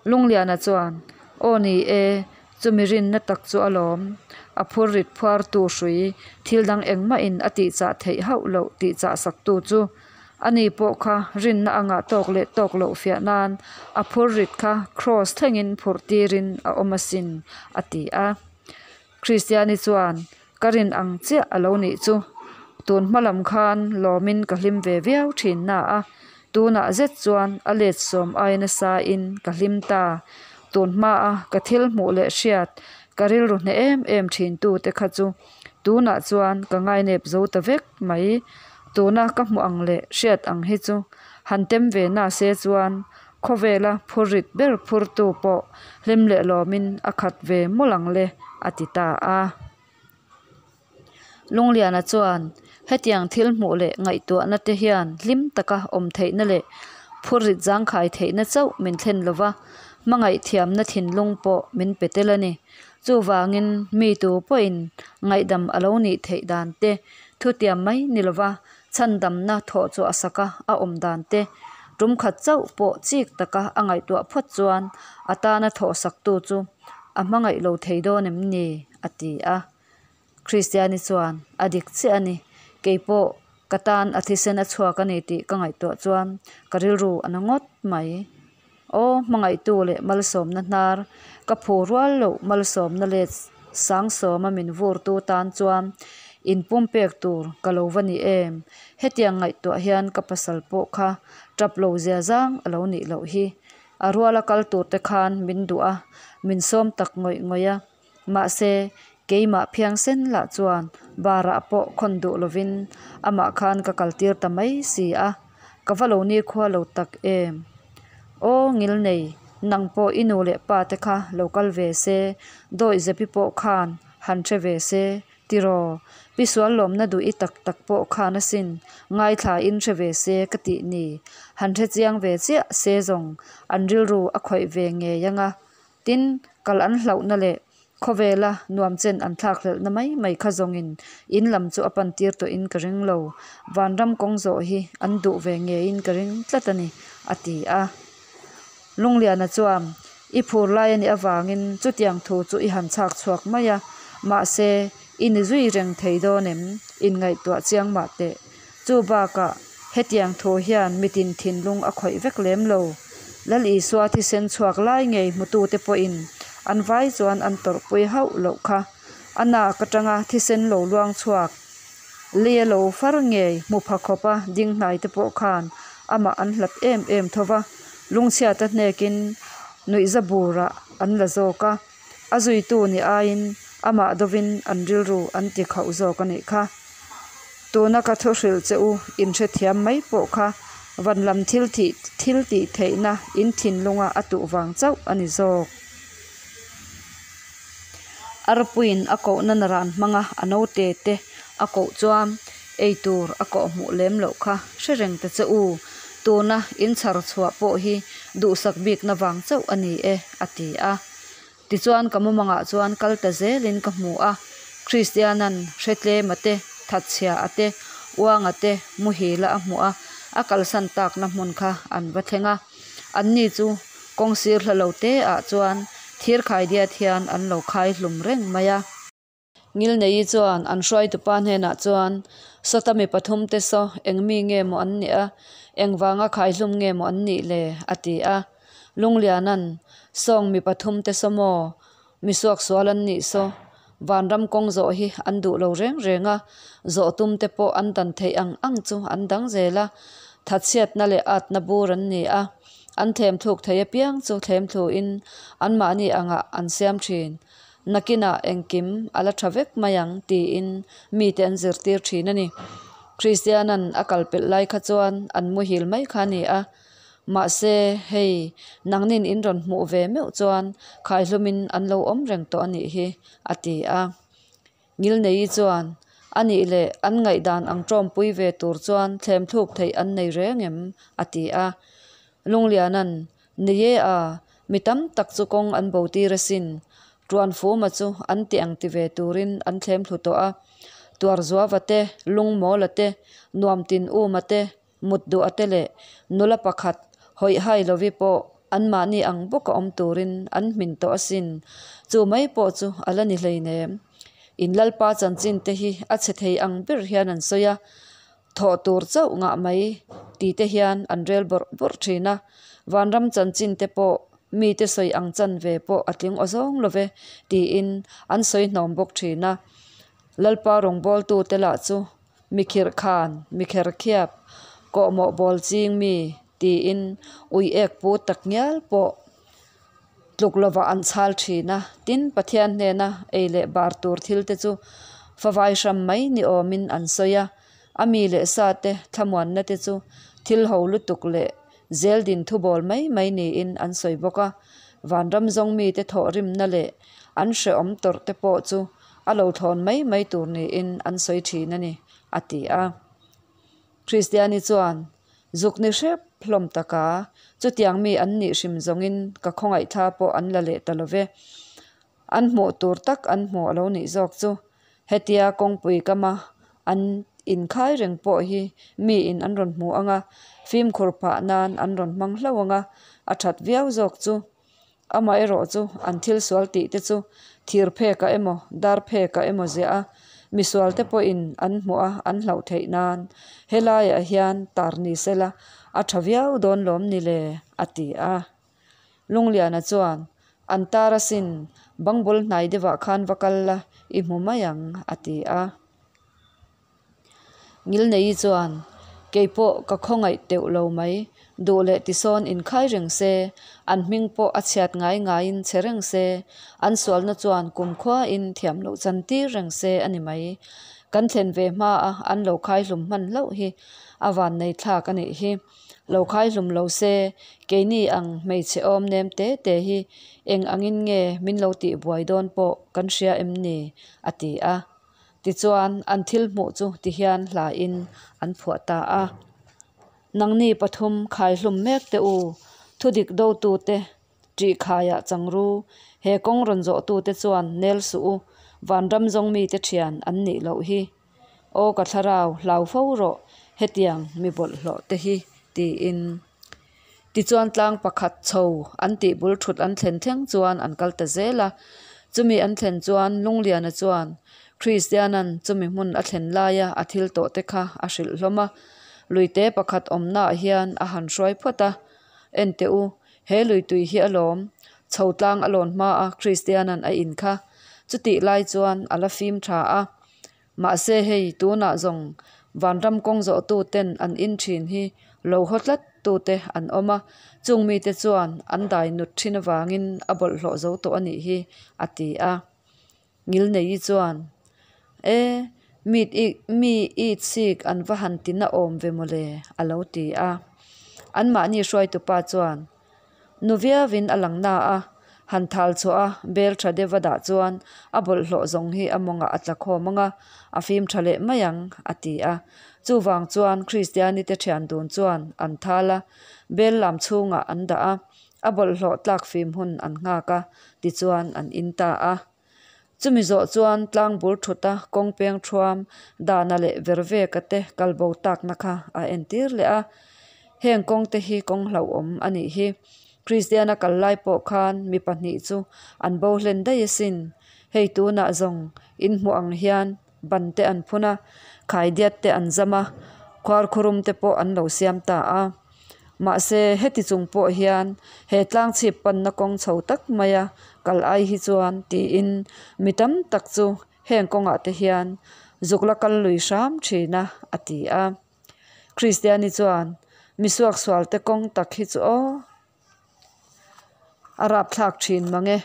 Lungliana chuan, Aw ni e, chumi rinna tak chu alawm. A phurrit phuartu hrui thil dang engmahin a tihchah theih hauh loh tihchah saktu chu. Ani pawh kha rinna a ngah tawk leh tawk loh fiah nan a phurrit kha kraws thlengin phurh tirin a awm asin, a ti a. Kristiani chuan, Ka rin ang chiah a lo nih chu. Tun hma lam khan lawmin ka hlim ve viau thin na a, tunah zet chuan a let sawm ai nasa in ka hlim ta. Tun hma a ka thil hmuh leh hriat ka rilru hneh em em thin tu te kha chu tunah chuan ka ngainep zo ta vek mai. Tuna ka hmuh ang leh hriat ang hi chu han tem ve na se chuan Khawvela phurrit ber phurtu pawh hlim leh lawmin a khat ve mawlh ang le, a ti ta a. Lungliana chuan hetiang thil hmuh leh ngaihtuahna te hian hlim taka awm theihna leh phurrit zangkhai theihna chauh min thlen lo va, hmangaih thiamna thinlung pawh min pe tel a ni. Chuvangin mi tu pawhin ngaihdam a lo nih theih dan te, thutiam mai ni lova Chhandamna thawh chu a sak a, a awm dan te tum khat chauh pawh chik taka a ngaihtuah phawt chuan a tana thawh saktu chu a hmangaih lo thei dawn em ni? a ti a. Kristiani chuan, A dik chiah a ni, kei pawh ka tan a thisen a chhuak a ni tih ka ngaihtuah chuan ka rilru a na ngawt mai. Aw, hmangaihtu leh malsawmna hnar, ka phu rual loh malsawmna let sangsawma min vurtu tan chuan inpumpek tur ka lo va ni em? Hetiang ngaihtuah hian ka pasal pawh kha tap lo zia zang a lo nih loh hi. A ruala kal tur te khan min duh a, min sawm tak ngawih ngawih a. Mahse, keimah phiangsen lah chuan barah pawh khawn duh lovin amah khan ka kaltir ta mai si a, ka va lo nikhua lo tak em? Aw Ngilnei, nang pawh i nu leh pa te kha lo kal ve se, Dawihzepi pawh khan han hre ve se, tiraw? Pi Suallawmna duh i tak tak pawh khan asin ngaithla in hre ve se ka tih ni, han hre chiang ve chiah se zawng an rilru a khawih ve ngei anga. Tin, kal an hlauhna leh khawvela nuam chen an thlakhlelhna mai mai kha zawngin in lam chu a pan tir tawhin ka ring lo. Vanram kawng zawh hi an duh ve ngeiin ka ring tlat a ni, a ti a. Lungliana chuan, I phur lai a nih avangin chutiang thu chu i han chhak chhuak mai a, mahse, i ni zui reng thei dawn em? Inngaihtuah chiang mah teh. Chu bakah, hetiang thu hian mitin thinlung a khawih vek lem lo. Lal Isua thisen chhuak lai ngei hmutute pawhin an vai chuan an tawrhpui hauh loh kha. A nak atanga thisen lo luang chhuak, leia lo far ngei hmu pha khawpa ding hnaite pawh khan amah an hlat em em tho va, lungchhiata hnekin nuihza burah an la zawk a. A zuitu ni aiin amah dovin an rilru an ti khauh zawk a nih kha. Tuna ka thu hrilh che u in hrethiam mai pawh kha van lam thil thih thil tih theihna in thinlunga a tuh vang chauh a ni zawk. Arpuiin a kohna naran hmanga a naute te a koh chuan ei tur a kawh hmuh lem loh kha hre reng ta che u. Tuna in chhar chhuah pawh hi duhsak bikna vang chauh a ni e, a ti a. Tichuan ka mumangah chuan kal ta zelin ka hmu a, Kristianan hretlema te, thatchhia a te, uanga te muhila a hmuh a, a kalsan takna hmun kha an va thleng a. Anni chu kawng sir hla lo te ah chuan thir khaidiat hian an lo khai hlum reng mai a. Ngilneii chuan an hruaitupa hnenah chuan, Sawta mi pathumte saw eng mi nge maw an nih a, engvanga khaihlum nge maw an nih le? a ti a. Lungliana'n, Sawng mi pathumte saw maw? Mi suaksual an nih saw? Vanram kawng zawh hi an duh lo reng reng a, zawh tumte pawh an dan theih ang ang chu an dang zel a, thatchhiatna leh atna bur an ni a, an thlemthluk thei apiang chu thlemthluin anmahni angah an siam thin. Nakinah engkim a la tha vek mai ang tiin mite an zirtir thin a ni. Kristianan a kal pelh lai kha chuan an muhil mai kha a ni a. Mahse, hei, nangnin in rawn hmuh ve meuh chuan khaihlumin an lo awm reng tawh a nih hi, a ti a. Ngilneii chuan, A nih leh, an ngaihdan ang ṭawmpui ve tur chuan thlemthluk theih an nei reng em? a ti a. Lungliana'n, Nei e a, mi tam tak chu kawng an bo tir asin. Ṭuanfuma chu an ti ang ti ve turin an thlemthlu tawh a. Tuarzuava te, Lungmawla te, Nuamtinuma te, Mutduha te leh nula pakhat hawihhai lovi pawh anmahni ang bawka awm turin an hmin tawh asin. Chu mai pawh chu a la ni hleinem. In Lalpa chanchin te hi a chhe thei ang ber hian an sawi a, thawh tur chauh ngah mai ti te hian an rel bawrh bawrh thin a. Vanram chanchin te pawh mite sawi ang chanve pawh a tling aw zawng lo ve tiin an sawi hnawm bawk thin a. Lalpa rawngbawltute lah chu Mi khirh khan, mi kher khiap, kawhmawh bawl ching mi tiin ui ek pu tak ngial pawh tluk lovah an chhal thin a. Tin, Pathian hnena ei leh bar tur thil te chu favai hram mai ni awmin an sawi a. A mi leh sa te thlamuanna te chu thil ho lutuk leh zel din thubawl mai mai niin an sawi bawk a. Vanram zawng mite thawhrimna leh an hrehawm tawrh te pawh chu a lo thlawn mai mai tur niin an sawi thin a ni, a ti a. Kristiani chuan, Zuk ni hrep hlawm taka, chutiang mi an nih hrim zawngin ka khawngaih thla pawh an la leh ta lo ve. An hmuh tur tak an hmu a lo nih zawk chu. Hetia kawngpui kama an inkhai reng pawh hi miin an rawn hmu ang a, fimkhur phah nan an rawn hmang hlauh ang a, a that viau zawk chu. Amaherawhchu, an thil sual tih te chu thir phekah emaw, dar phekah emaw ziah a, misual te pawhin an hmuh a an hlauh theih nan helaiah hian tar ni sela a tha viau dawn lawm ni le, a ti a. Lungliana chuan, An tar asin, bangbul hnai deuhah khan va kal la, i hmu mai ang, a ti a. Ngilneii chuan, Kei pawh ka khawngaih teuh lo mai, duh leh tisawn inkhai reng se, an hming pawh a chhiat ngai ngaiin chhe reng se, an sualna chuan kumkhuain thiam loh chan tir reng se a ni mai. Kan thlen ve hmaa an lo khai hlum hman hlauh hi a vannei thlak a nih hi. Lo khai hlum lo se, keini ang hmeichhe awm nem te te hi eng angin nge min lo tihbuai dawn pawh kan hria em ni? a ti a. Tichuan, an thil hmuh chu tihian hlain an phuah ta a. Nangni pathum khaihlum mek teh u, thudik dotute ṭih khaiah chang ru, he kawng rawn zawhtute chuan nel suh u, vanram zawng mite ṭhian an nih loh hi. Aw ka thlarau, hlau fo rawh, hetiang mi bawlhhlawh te hi, tiin. Tichuan tlang pakhat chho an tih bul thut an thlen thleng chuan an kal ta zel a. Chumi an thlen chuan Lungliana chuan Kristiana'n chumi hmun a thlen laia a thil tawh te kha a hrilh hlawm a. Luite pakhat awmnaah hian a han hruai phawt a, Enteh u, he lui tui hi alawm, chho tlang a lawn hma a Kristiana'n a in kha. Chutih lai chuan a la fim tha a. Mahse hei tunah zawng vanram kawng zawhtu ten an in thin hi lo haw tlat tute an awm a, chung mite chuan an dai nut thin avangin a bawlhhlawh zo tawh a nih hi, a ti a. Ngilneii chuan, E, mit i mi it sik an va han ti na awm ve mawle, a lo ti a. Anmahni hruaitupa chuan, Nu viauin a lang na a, han thal chhuah a, bel tha deuh a dah chuan a bawlhhlawh zawng hi a mawngah a tla khawm ang a, a fim tha leh mai ang, a ti a. Chuvang chuan Kristianite thian dun chuan an thal a, bel lam chhungah an dah a, a bawlhhlawh tlak fim hun an nghak a, tichuan an in ta a. Chumi zawh chuan tlang bul thut a, kawng peng thuam, dahna leh verveka te kalbo takna kha a entir leh a. Heng kawng te hi kawng hlauhawm a nih hi. Kristiana kal lai pawh khan mi pahnih chu an bo hlen daih asin. Hei tunah zawng in hmuh ang hian ban te an phun a, khaidiat te an zam a, khuarkhurum te pawh an lo siam ta a. Mahse, heti chung pawh hian he tlang chhip panna kawng chho tak maia kal ai hi chuan tiin mi tam tak chu heng kawngah te hian zuk la kal lui hram thin a, a ti a. Kristiani chuan, Mi suaksualte kawng tak hi chu aw. A rapthlak thin mang e.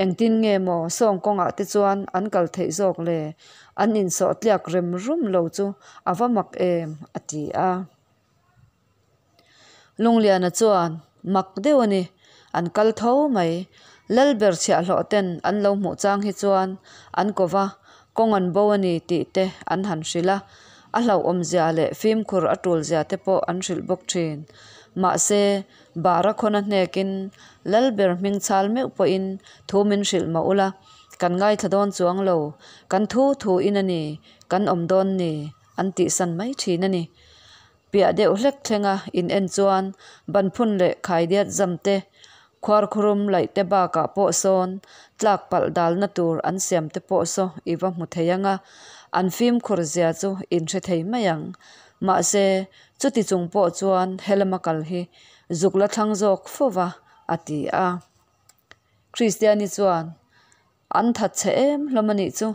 Engtin nge maw sawng kawngah te chuan an kal theih zawk le? An insawh tliak rem rum lo chu a va mak em? a ti a. Lungliana chuan, Mak deuh a ni, an kal tho mai. Lalber chhiahhlawh ten an lo hmuh chang hi chuan an ko va, kawng an bo a ni tih te an han hrilh a, a hlauhawmzia leh fimkhur a tulzia te pawh an hrilh bawk thin. Mahse, Bara khawna hnekin Lalber hming chhal meuh pawhin thu min hrilh mah ula, kan ngaithla dawn chuang lo, kan thu thu in a ni, kan awm dawn ni, an tihsan mai thin a ni. Piah deuh hlek thlenga in en chuan banphun leh khaidiat zam te, khuarkhurum laih te bakah pawh sawn tlak palh dalna tur an siam te pawh saw i va hmu thei ang a, an fimkhur zia chu in hre thei mai ang. Mahse, chuti chung pawh chuan helama kal hi zuk la thlang zawk fo va, a ti a. Kristiani chuan, An that chhe em hlawm a nih chu.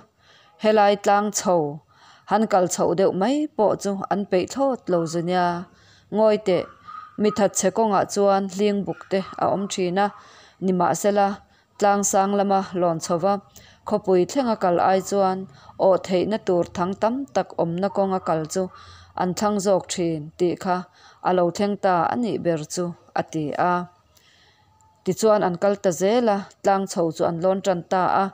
Helai tlang chho han kal chhoh deuh mai pawh chu an peih thlawt lo zu nia. Ngawi teh, mi that chhe kawngah chuan hling buk te a awm thin a, nimahsela tlang sang lama lawn chho va, khawpui thlenga kal ai chuan awh theihna tur thang tam tak awmna kawnga kal chu an thlang zawk thin tih kha a lo thleng ta a nih ber chu, a ti a. Tichuan an kal ta zel a, tlang chho chu an lawn tan ta a.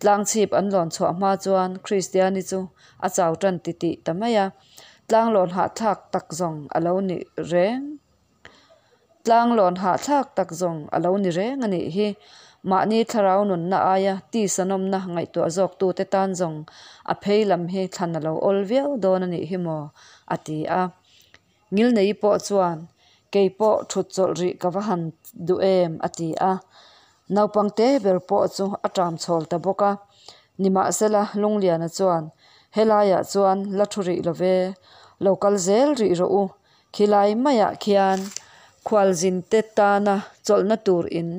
Tlang chhip an lawn chhuah hma chuan Kristiani chu a chau tan titih ta mai a. Tlang lawn hahthlak tak zawng a lo ni reng. Tlang lawn hahthlak tak zawng a lo ni reng a nih hi. Mahni thlarau nunna aia tisa nawmna ngaihtuah zawktute tan zawng a phei lam hi thlan a lo awl viau dawn a nih hi maw? a ti a. Ngilneii pawh chuan, Kei pawh thut chawlh rih ka va han duh em? a ti a. Naupang te ber pawh chu a ṭam chhawl ta bawk a. Nimahsela, Lungliana chuan, Helaiah chuan la thu rih lo ve, lo kal zel rih rawh u. Khilai maiah khian khualzinte tana chawlhna tur in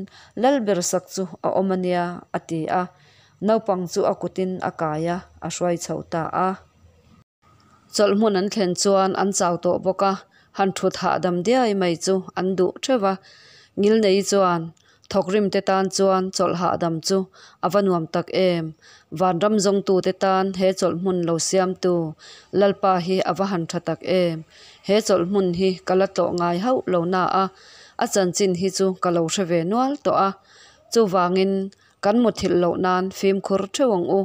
Lalber sak chu a awm a nia, a ti a. Naupang chu a kutin a kai a, a hruai chho ta a. Chawlh hmun an thlen chuan an chau tawh bawk a, han thut hahdam diai mai chu an duh theuh a. Ngilnei chuan thawkrim te tan chuan chawlh hahdam chu a va nuam tak em. Vanram zawngtute tan he chawlh hmun lo siamtu Lalpa hi a va han tha tak em. He chawlh hmun hi ka la tlawh ngai hauh lo na a, a chanchin hi chu ka lo hre ve nual tawh a. Chuvangin kan muthilh loh nan fimkhur theuh ang u.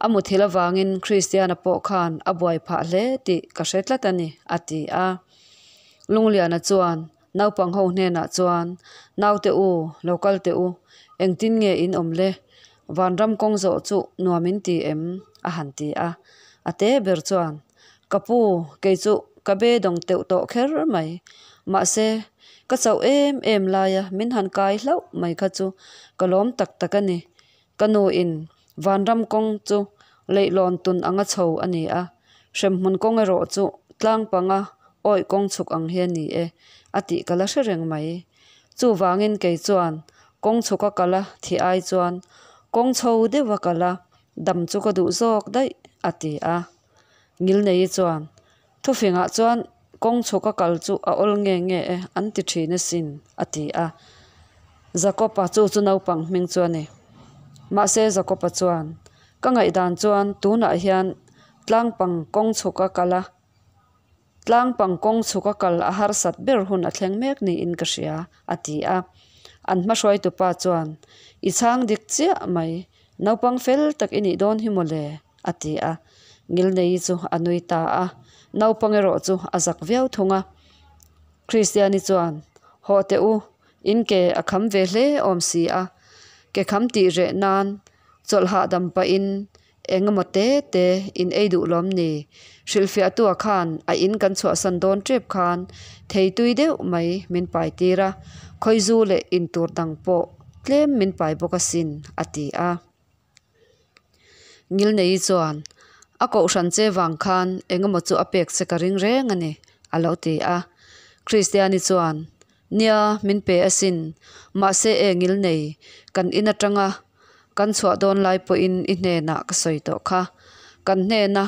A muthilh avangin Kristiana pawh khan a buai phah hle tih ka hre tlat a ni, a ti a. Lungliana chuan naupang ho hnenah chuan, Naute u, lo kal teh u, engtin nge in awm le? Vanram kawng zawh chu nuam in ti em? a han ti a. A te ber chuan, Ka pu, kei chu ka beidawng teuh tawh kher mai. Mahse, ka chauh em em laia min han kai hlauh mai kha chu ka lawm tak tak a ni. Ka nu in Vanram kawng chu leihlawn tun anga chho a ni a, hremhmun kawng erawh chu tlang panga awih kawng chhuk ang hi a ni e, a tih ka la hre reng mai. Chuvangin kei chuan kawng chhuka kal a thih ai chuan kawng chho deuha kal a dam chu ka duh zawk daih, a ti a. Ngilneii chuan Thufingah chuan kawng chhuka kal chu a awl nge nge e an ti thin asin, a ti a. Jakob-a chu chu naupang hming chu a ni. Mahse Jakob-a chuan, Ka ngaihdan chuan tunah hian tlangpang kawng chhuka kal a, tlangpang kawng chhuka kal a harsat ber hun a thleng mek niin ka hria, a ti a. An hmahruaitupa chuan, I chhang dik chiah mai, naupang fel tak i nih dawn hi mawle. A ti a, Ngilneii chu a nui ta a, naupang erawh chu a zak viau thung a. Kristiani chuan, Hawh teh u, in ke a kham ve hle awm si a, ke kham tih reh nan chawlh hahdam pahin eng emaw te te in ei duh lawm ni? Hrilhfiahtua khan a in kan chhuahsan dawn tep khan thei tui deuh mai min pai tir a, khawizu leh intur dang pawh tlem min pai bawk asin, a ti a. Ngilneii chuan, A kohhran che vang khan eng emaw chu a pek che ka ring reng a ni, a lo ti a. Kristiani chuan, Nia, min pe asin. Mahse e Ngilnei, kan in atanga kan chhuah dawn lai pawhin i hnenah ka sawi tawh kha. Kan hnena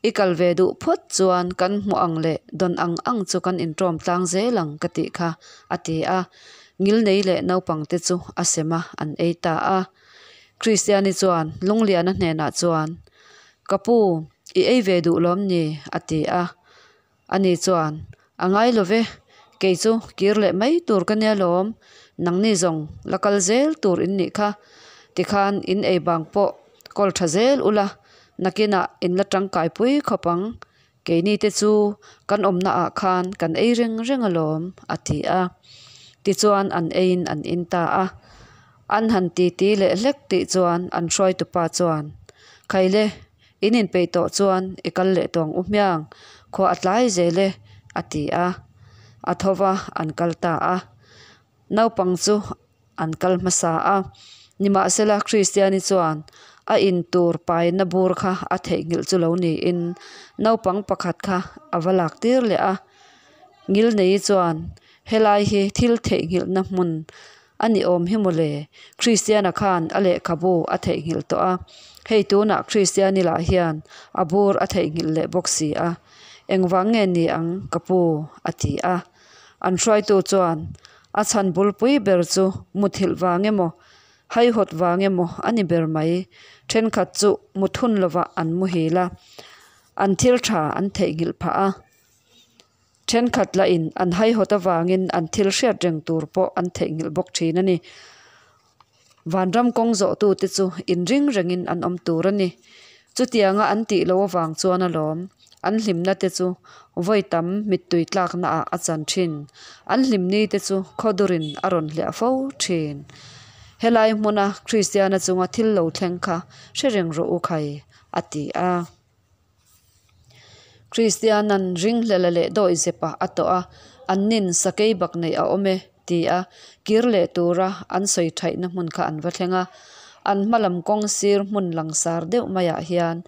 I kal ve duh phawt chuan kan hmuh ang leh dawn ang ang chu kan inṭawm tlang zel ang ka tih kha, a ti a. Ngilnei leh naupangte chu a sem a, an ei ta a. Kristiani chuan Lungliana hnenah chuan, Ka pu, i ei ve duh lawm ni? a ti a. Ani chuan, A ngai lo ve, Kei chu kir leh mai tur ka nia lawm, nangni zawng la kal zel tur in nih kha. Tikhan in ei bang pawh kawl tha zel ula, nakinah in la tangkai pui khawp ang. Keini te chu kan awmna ah khan kan ei reng reng alawm, a ti a. Tichuan an eiin an in ta a. An han titi leh hlek tih chuan an hruaitupa chuan, Khaile, in inpeih tawh chuan i kal leh tawh ang u hmiang, khua a tlai zel e, a ti a. A tho va, an kal ta a. Naupang chu an kal hmasa a. Nimahsela Kristiani chuan a in tur paina bur kha a theihnghilh chu lo niin naupang pakhat kha a va lak tir leh a. Ngilneii chuan helai hi thil theihnghilhna hmun a ni awm hi mawle, Kristiana khan a lehkhabu a theihnghilh tawh a, hei tunah Kristiani lah hian a bur a theihnghilh leh bawk si a, engvang nge ni ang ka pu? a ti a. An hruaitu chuan a chhan bulpui ber chu muthilh vang emaw, haihawt vang emaw a ni ber mai. Thenkhat chu mut hun lovah an muhil a, an thil tha an theihnghilh phah a. Thenkhat lahin an haihawt avangin an thil hriat reng tur pawh an theihnghilh bawk thin a ni. Vanram kawng zawhtute chu inring rengin an awm tur a ni. Chutianga an tih loh avang chuan alawm, an hlimna te chu vawi tam mittui tlakna ah a chan thin. An hlimni te chu khawdurin a rawn hliah fo thin. Helai hmuna Kristiana chunga thil lo thleng kha hre reng rawh u khai, a ti a. Kristianan ringhlela leh dawihzepa a tawh a, annin sakei bak neih a awm e, ti a, kir leh tura an sawi thaihna hmun kha an va thleng a. An hma lam kawng sir hmun langsar deuh maiah hian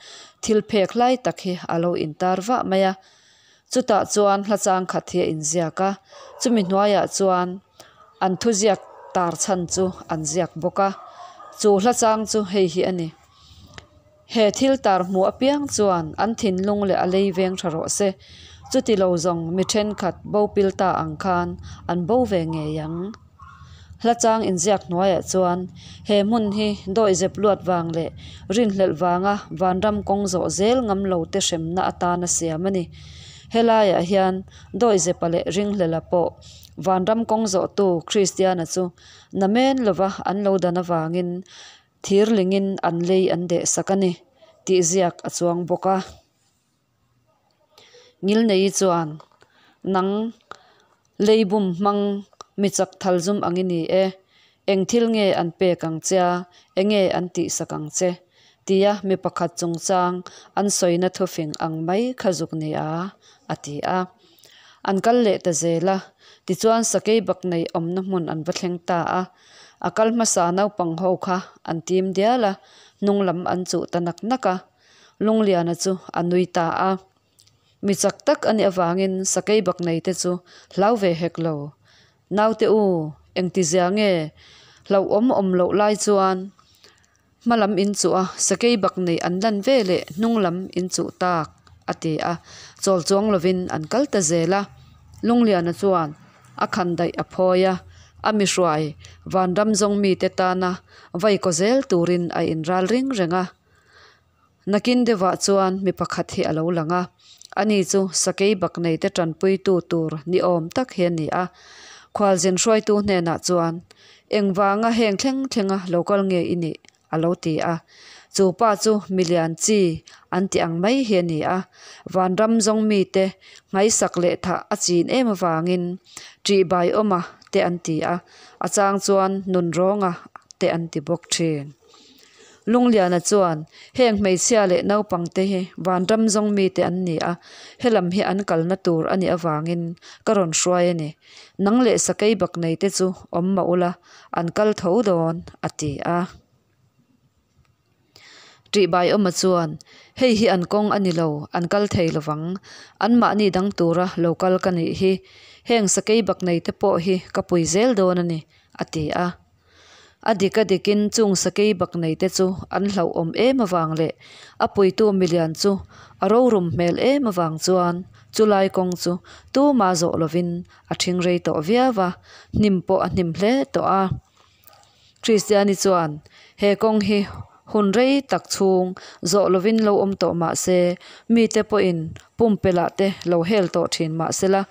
thil phek hlai tak hi a lo intar vah mai a. Chutah chuan hla chang khat hi a inziak a, chumi hnuaiah chuan an thuziak tar chhan chu an ziak bawk a. Chu hla chang chu hei hi a ni. He thil tar hmuh apiang chuan an thinlung leh a lei veng tha rawh se. Chuti lo zawng mi thenkhat bo pil ta ang khan an bo ve ngei ang. Hla chang inziak hnuaiah chuan he hmun hi dawihzep luat vang leh rinhlelh vanga vanram kawng zawh zel ngam lo te hremna atana siam a ni. Helaiah hian dawihzepa leh ringhlela pawh vanram kawng zawhtu Kristiana chu namen lova an lo dan avangin Thir lingin an lei an deh sak a ni tih ziak a chuang bawk a. Ngilneii chuan, Nang lei bum hmang mi chak thal zum ang i ni e, eng thil nge an pek ang che a, enge an tih sak ang che? tia mi pakhat chungchang an sawina thufing ang mai kha zuk ni a, a ti a. An kal leh ta zel a, tichuan sakei bak nei awmna hmun an va thleng ta a. A kal hmasa naupang ho kha an tim dial a, hnung lam an chuh ta nak nak a. Lungliana chu a nui ta a. Mi chak tak a nih avangin sakei bak nei te chu hlau ve hek lo. Naute u, engtizia nge hlauhawm awm loh lai chuan Hma lam in chuh a, sakei bak nei an lan ve leh hnung lam in chuh tak, a ti a. Chawl chuang lovin an kal ta zel a. Lungliana chuan a khan daih a phawi a, a mi hruai vanram zawng mite tana vai kaw zel turin a inral ring reng a. Nakin deuhah chuan mi pakhat hi a lo lang a, ani chu sakei bak neite tanpuitu tur ni awm tak hi a ni a. Khualzin hruaitu hnenah chuan, Engvanga heng thleng thlenga lo kal nge i nih? a lo ti a. Chu pa chu milian chi an ti ang mai hi a ni a, vanram zawng mite nghaisak leh thah a chin em avangin ṭihbaiawma te an ti a, a chang chuan nunrawnga te an ti bawk ṭhin. Lungliana chuan, Heng hmeichhia leh naupangte hi vanram zawng mite an ni a, helam hi an kalna tur a nih avangin ka rawn hruai a ni. Nang leh sakei bak neite chu awm mah ula, an kal tho dawn, a ti a. Ṭihbaiawma chuan, Hei hi an kawng a ni lo, an kal thei lovang. Anmahni dang tura lo kal ka nih hi. Heng sakei bak neite pawh hi ka pui zel dawn a ni, a ti a. A dik a dikin chung sakei bak neite chu an hlauhawm em avang leh a puitu milian chu a rorum hmel em avang chuan chulai kawng chu tuma zawh lovin a ṭhing rei tawh viau a, hnim pawh a hnim hle tawh a. Kristiani chuan he kawng hi hun rei tak chhung zawh lovin lo awm tawh mah se, mite pawhin pumpelh ah te lo hel tawh thin mah sela,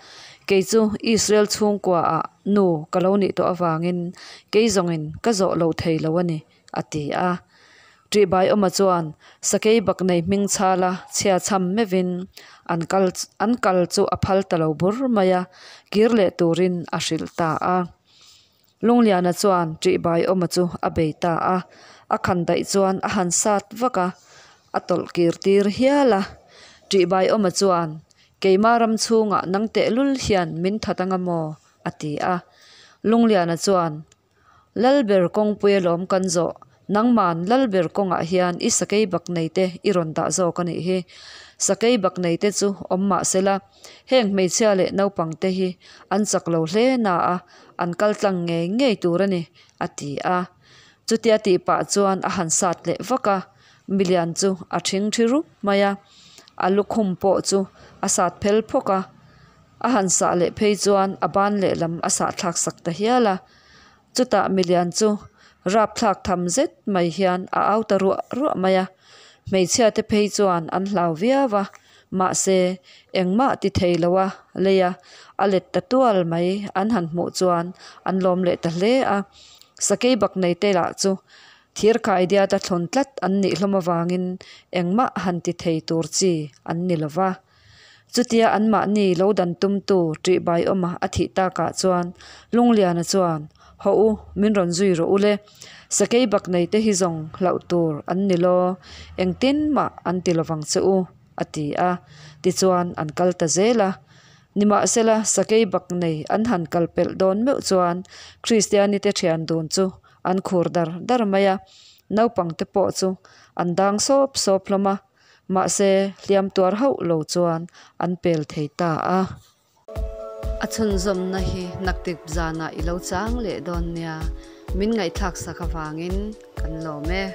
Kei chu Israel chhungkuaah nu ka lo nih tawh avangin kei zawngin ka zawh lo thei lo a ni, a ti a. Ṭihbaiawma chuan sakeibaknei hming chhala chhia chham meuhin an kal an kal chu a phal ta lo bur mai a, kir leh turin a hrilh ta a. Lungliana chuan Ṭihbaiawma chu a bei ta a, a khan daih chuan a han sat vak a, a tawlh kir tir hial a. Ṭihbaiawma chuan, Keima ram chhungah nang tehlul hian min that anga maw? a ti a. Lungliana chuan, Lalber kawngpui alawm kan zawh, nangman Lalber kawngah hian i sakei bak nei te i rawn dah zawk a nih hi. Sakei bak nei te chu awm mah sela, heng hmeichhia leh naupang te hi an chak lo hle na a, an kal tlang ngei ngei tur a ni, a ti a. Chutia tih pah chuan a han sat leh vak a, milian chu a thing thi rup mai a, a lukhum pawh chu a sat phel phawk a. A han sah leh phei chuan a ban lehlam a sah thlak sak ta hial a. Chutah milian chu rapthlak tham zet mai hian a au ta ruah ruah mai a. Hmeichhia te phei chuan an hlau viau a, mahse engmah ti thei lo a lei a, a let ta tual mai an han hmuh chuan an lawm leh ta hle a. Sakei bak nei te lah chu thir khaidiat a thlawn tlat an nih hlawm avangin engmah han ti thei tur chi an ni lo va. Chutia anmahni lo dan tumtu Ṭihbaiawma a thih takah chuan Lungliana chuan, Hawh u, min rawn zui rawh u le. Sakei bak nei te hi zawng hlauh tur an ni law, engtin mah an ti lovang che u, a ti a. Tichuan an kal ta zel a. Nimahsela, sakei bak nei an han kal pelh dawn meuh chuan Kristiani te ṭhian dun chu an khur dar dar mai a. Naupang te pawh chu an dang sawp sawp hlawm a. Mahse, hliam tuar hauh lo chuan an pel thei ta a. A chhunzawmna hi naktip zanah i lo chang leh dawn nia, min ngaihthlak sak avangin kan lawm e.